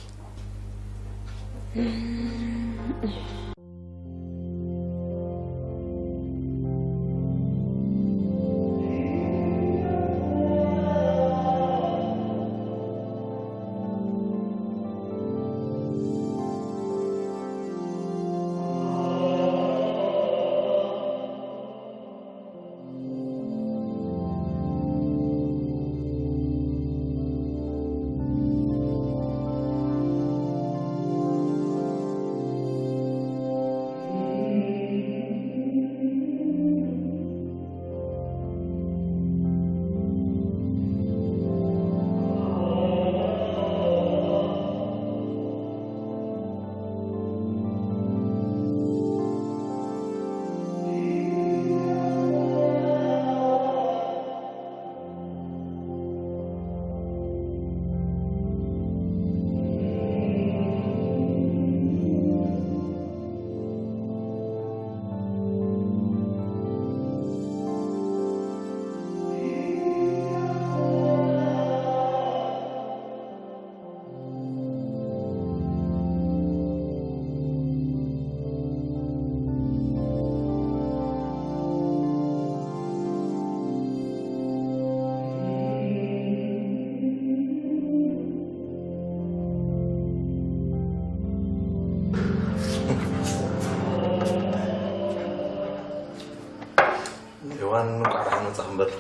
ዮዋን እንኳዕ ደሓን መጻኹም በል።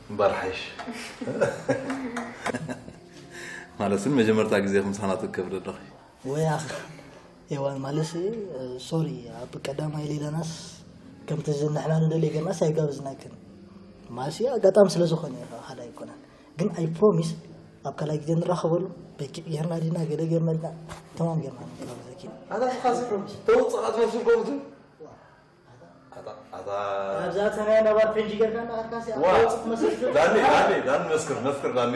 እምበኣር ሓይሽ። ማለት ግን መጀመርታ ግዜ ምሳና ትከብሪ ኣለኺ። ወይ ኣኽ ሄዋን ማለት ሶሪ ኣብ ቀዳማይ ሌላናስ ከምቲ ንሕና ንደልዮ ገርናስ ኣይጋብዝናክን ማሲ ኣጋጣሚ ስለ ዝኾነ ሓደ ኣይኮነን ግን ኣይ ፕሮሚስ ኣብ ካልኣይ ግዜ ንራኸበሉ በጊዕ ጌርና ዲና ገለ ጌርና ዲና ተማም ጌርና ንጋብዘኪ ኣታ ዝኻዚ ፕሮሚስ ተውፅእ ኣትመስል ከምቱ ኣብዛ ተናያ ነባር ፈንጂ ጌርካ እናኸድካሲ ዋ ዳኒ ዳኒ ዳኒ መስክር መስክር ዳኒ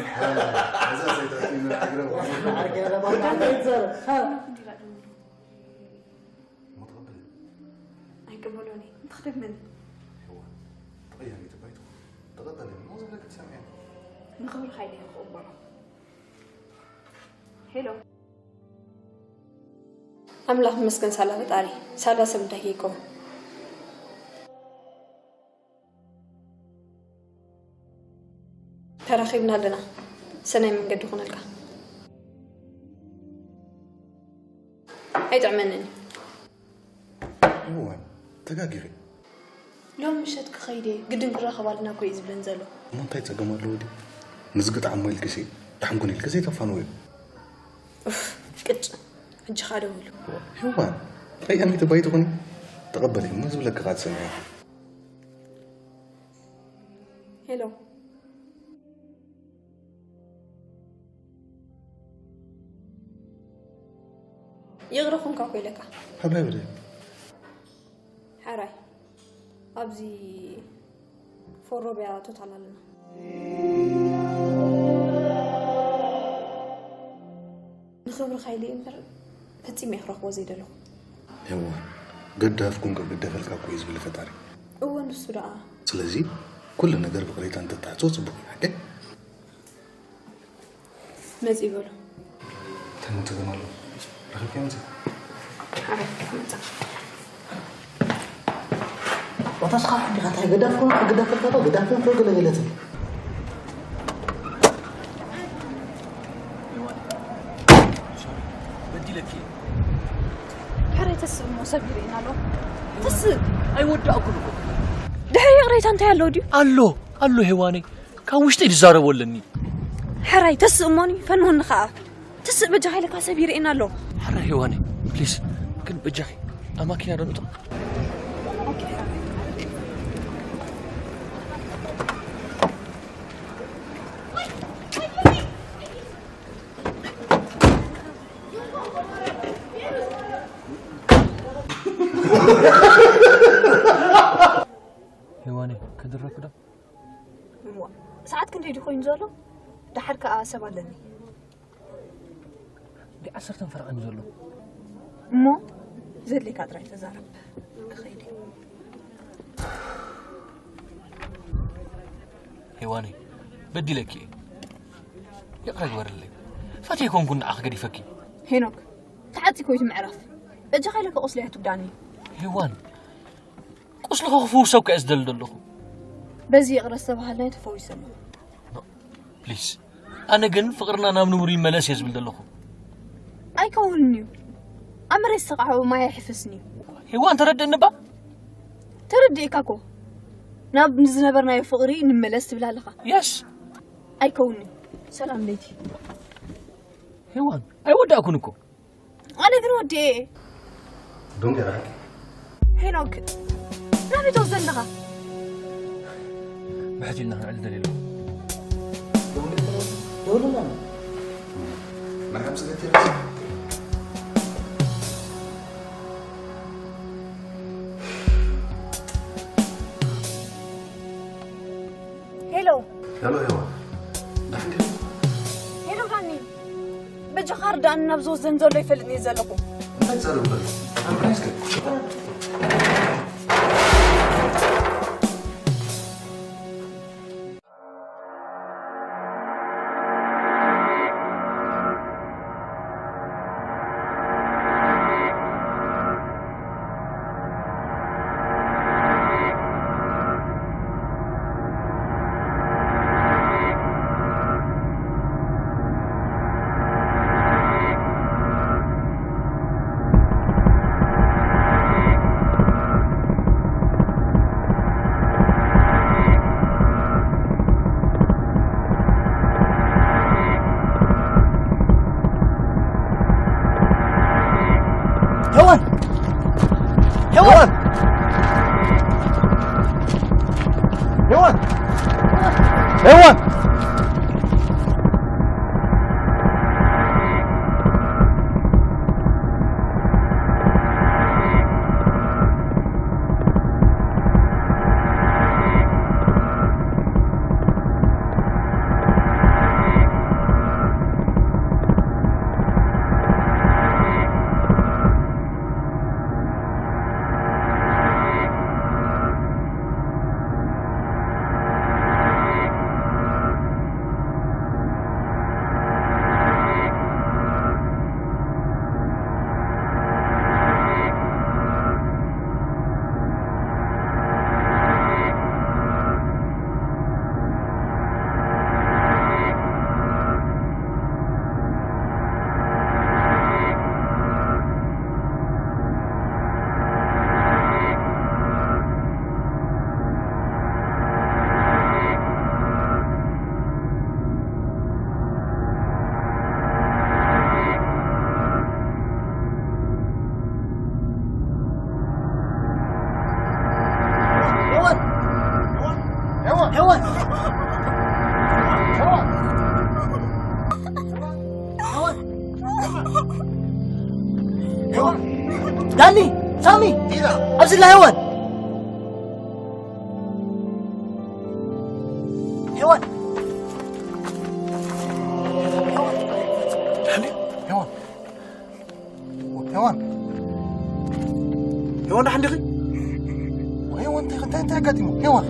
ኣይቅበሎን እየ። እንተኽደግመኒ። ተቐያሚት ባይቶ ተቐበለኒ እሞ ዝብለኪ ትሰምዕዮ። ንኽብሪ ሓይሊ እየ ክቕበሎ። ሄሎ። ኣምላኽ ይመስገን ሳላ ፈጣሪ። ሳላ ሰብ እንታይ ከይከውን። ተራኺብና ኣለና። ሰናይ መንገዲ ይኹነልካ። ኣይጥዕመንን እዩ። እዋን ተጋጊኺ። ሎም ምሸት ክኸይድ እየ ግድን ክራኸብ ኣለና እኮ እዩ ዝብለን ዘሎ። እሞ እንታይ ጸገም ኣለዎ ድዩ? ንዝግጣዕ እሞ ኢልክሲ ደሓን ኩን ኢልኪ ዘይተፋንውዮ። ኡፍ ቅጭ። ሕጂ ኸኣ ደዊሉ። ሄዋን ቀያሚት ባይ ትኹኒ። ተቐበሊ እሞ ዝብለኪ ኸኣ ትሰምዒ። ሄሎ። ይቕረ ኹንካ እኮ ኢለካ። ሓባይ ወደ ሓራይ ኣብዚ ፎሮቢያ ቶታል ኣለና። ንኽብሪ ካይሊ እምበር ፈጺመ እየ ክረኽቦ ዘይደለኹ። ሄዋን ገዳፍ ኩን ክግደፈልካ እኮ እዩ ዝብል ፈጣሪ። እወ ንሱ ደኣ። ስለዚ ኩሉ ነገር ብቕሬታ እንተትሓጽቦ ጽቡቕ እዩ ሓቀይ። መጺእ በሉ። እንታይ ጸገም ኣሎ? ረኺብካዮ መጺእ? ሓራይ መጻ። ተስኻ እንዲኻ እንታይ ገዳፍ ኮንካ፣ ገዳፍ ኢልካ ዶ፣ ገዳፍ ኢልካ ገለ ገለ ትብል። በዲለኪ። ሕራይ ተስእ እሞ ሰብ ይርእየና ኣሎ። ተስእ። ኣይወዳእኩን እኮ። ድሕሪ ይቕሬታ እንታይ ኣለዎ ድዩ? ኣሎ፣ ኣሎ ሄዋነይ። ካብ ውሽጠይ ዝዛረቦ ኣለኒ። ሕራይ ተስእ እሞኒ ፈንወኒ ኸኣ። ተስእ በጃኻ ኢለካ ሰብ ይርእየና ኣሎ። ሕራይ ሄዋነይ ፕሊስ ግን በጃኺ ኣብ ማኪና ዶ ንእቶ። ሄዋነይ ከድረኩ ዶ? እሞ ሰዓት ክንደይ ድዩ ኮይኑ ዘሎ? ደሓር ከኣ ሰብ ኣለኒ። እንዲ ዓሰርተን ፈረቓን እዩ ዘሎ። እሞ ዘድልየካ ጥራይ ተዛረብ። ክኸይድ እየ። ሄዋነይ በዲለኪ እየ። ይቕረ ግበርለይ። ፈትየ ኮንኩ ንዓኺ ገዲፈኪ። ሄኖክ ተዓጺ ኮይቱ ምዕራፍ። በጃኻ ኢለካ ቁስለይ ኣትጉዳእኒ። ሄዋን ቁስልኺ ክፍውስ እኮ እየ ዝደሊ ዘለኹ። በዚ ይቕረ ዝተባህልና ተፈዊሱ ኣሎ። ፕሊስ ኣነ ግን ፍቕርና ናብ ንቡር ይመለስ እየ ዝብል ዘለኹ። ኣይከውንን እዩ። ኣብ መሬት ዝተቓዕወ ማይ ኣይሕፈስን እዩ። ሄዋን ተረድእኒ እባ። ተረዲእካ እኮ ናብ ዝነበርናዮ ፍቕሪ ንመለስ ትብል ኣለኻ። የስ ኣይከውንን እዩ። ሰላም ለይቲ። ሄዋን ኣይወዳእኩን እኮ። ኣነ ግን ወዲኤ እየ። ዶንጌራ ሓቂ ሄኖክ ናበይ ትወስደኒ ኣለኻ? ብሕጂ ኢልና ክንዕል ደልየ ኣለኹ። ደውልና መርሓብ ስለ ትርስ ሄሎ ሄሎ ሄዋ ዳሕን ሄሎ ዳኒ በጃኻ ርዳእኒ ናብ ዝወስደኒ ዘሎ ይፈልጥኒ እየ ዘለኹ እንታይ ትዛረብ ዘሎ ኣምራይስከ ሄዋን! ሄዋን! ሄዋን! ሄዋን! ዳኒ ሳሚ ኣብዚ ላ ሄዋን ሄዋን ዳኒ ሄዋን ሄዋን ሄዋን ደሓን ዲኺ? ሄዋን እንታይ እንታይ እንታይ ኣጋጢሙ? ሄዋን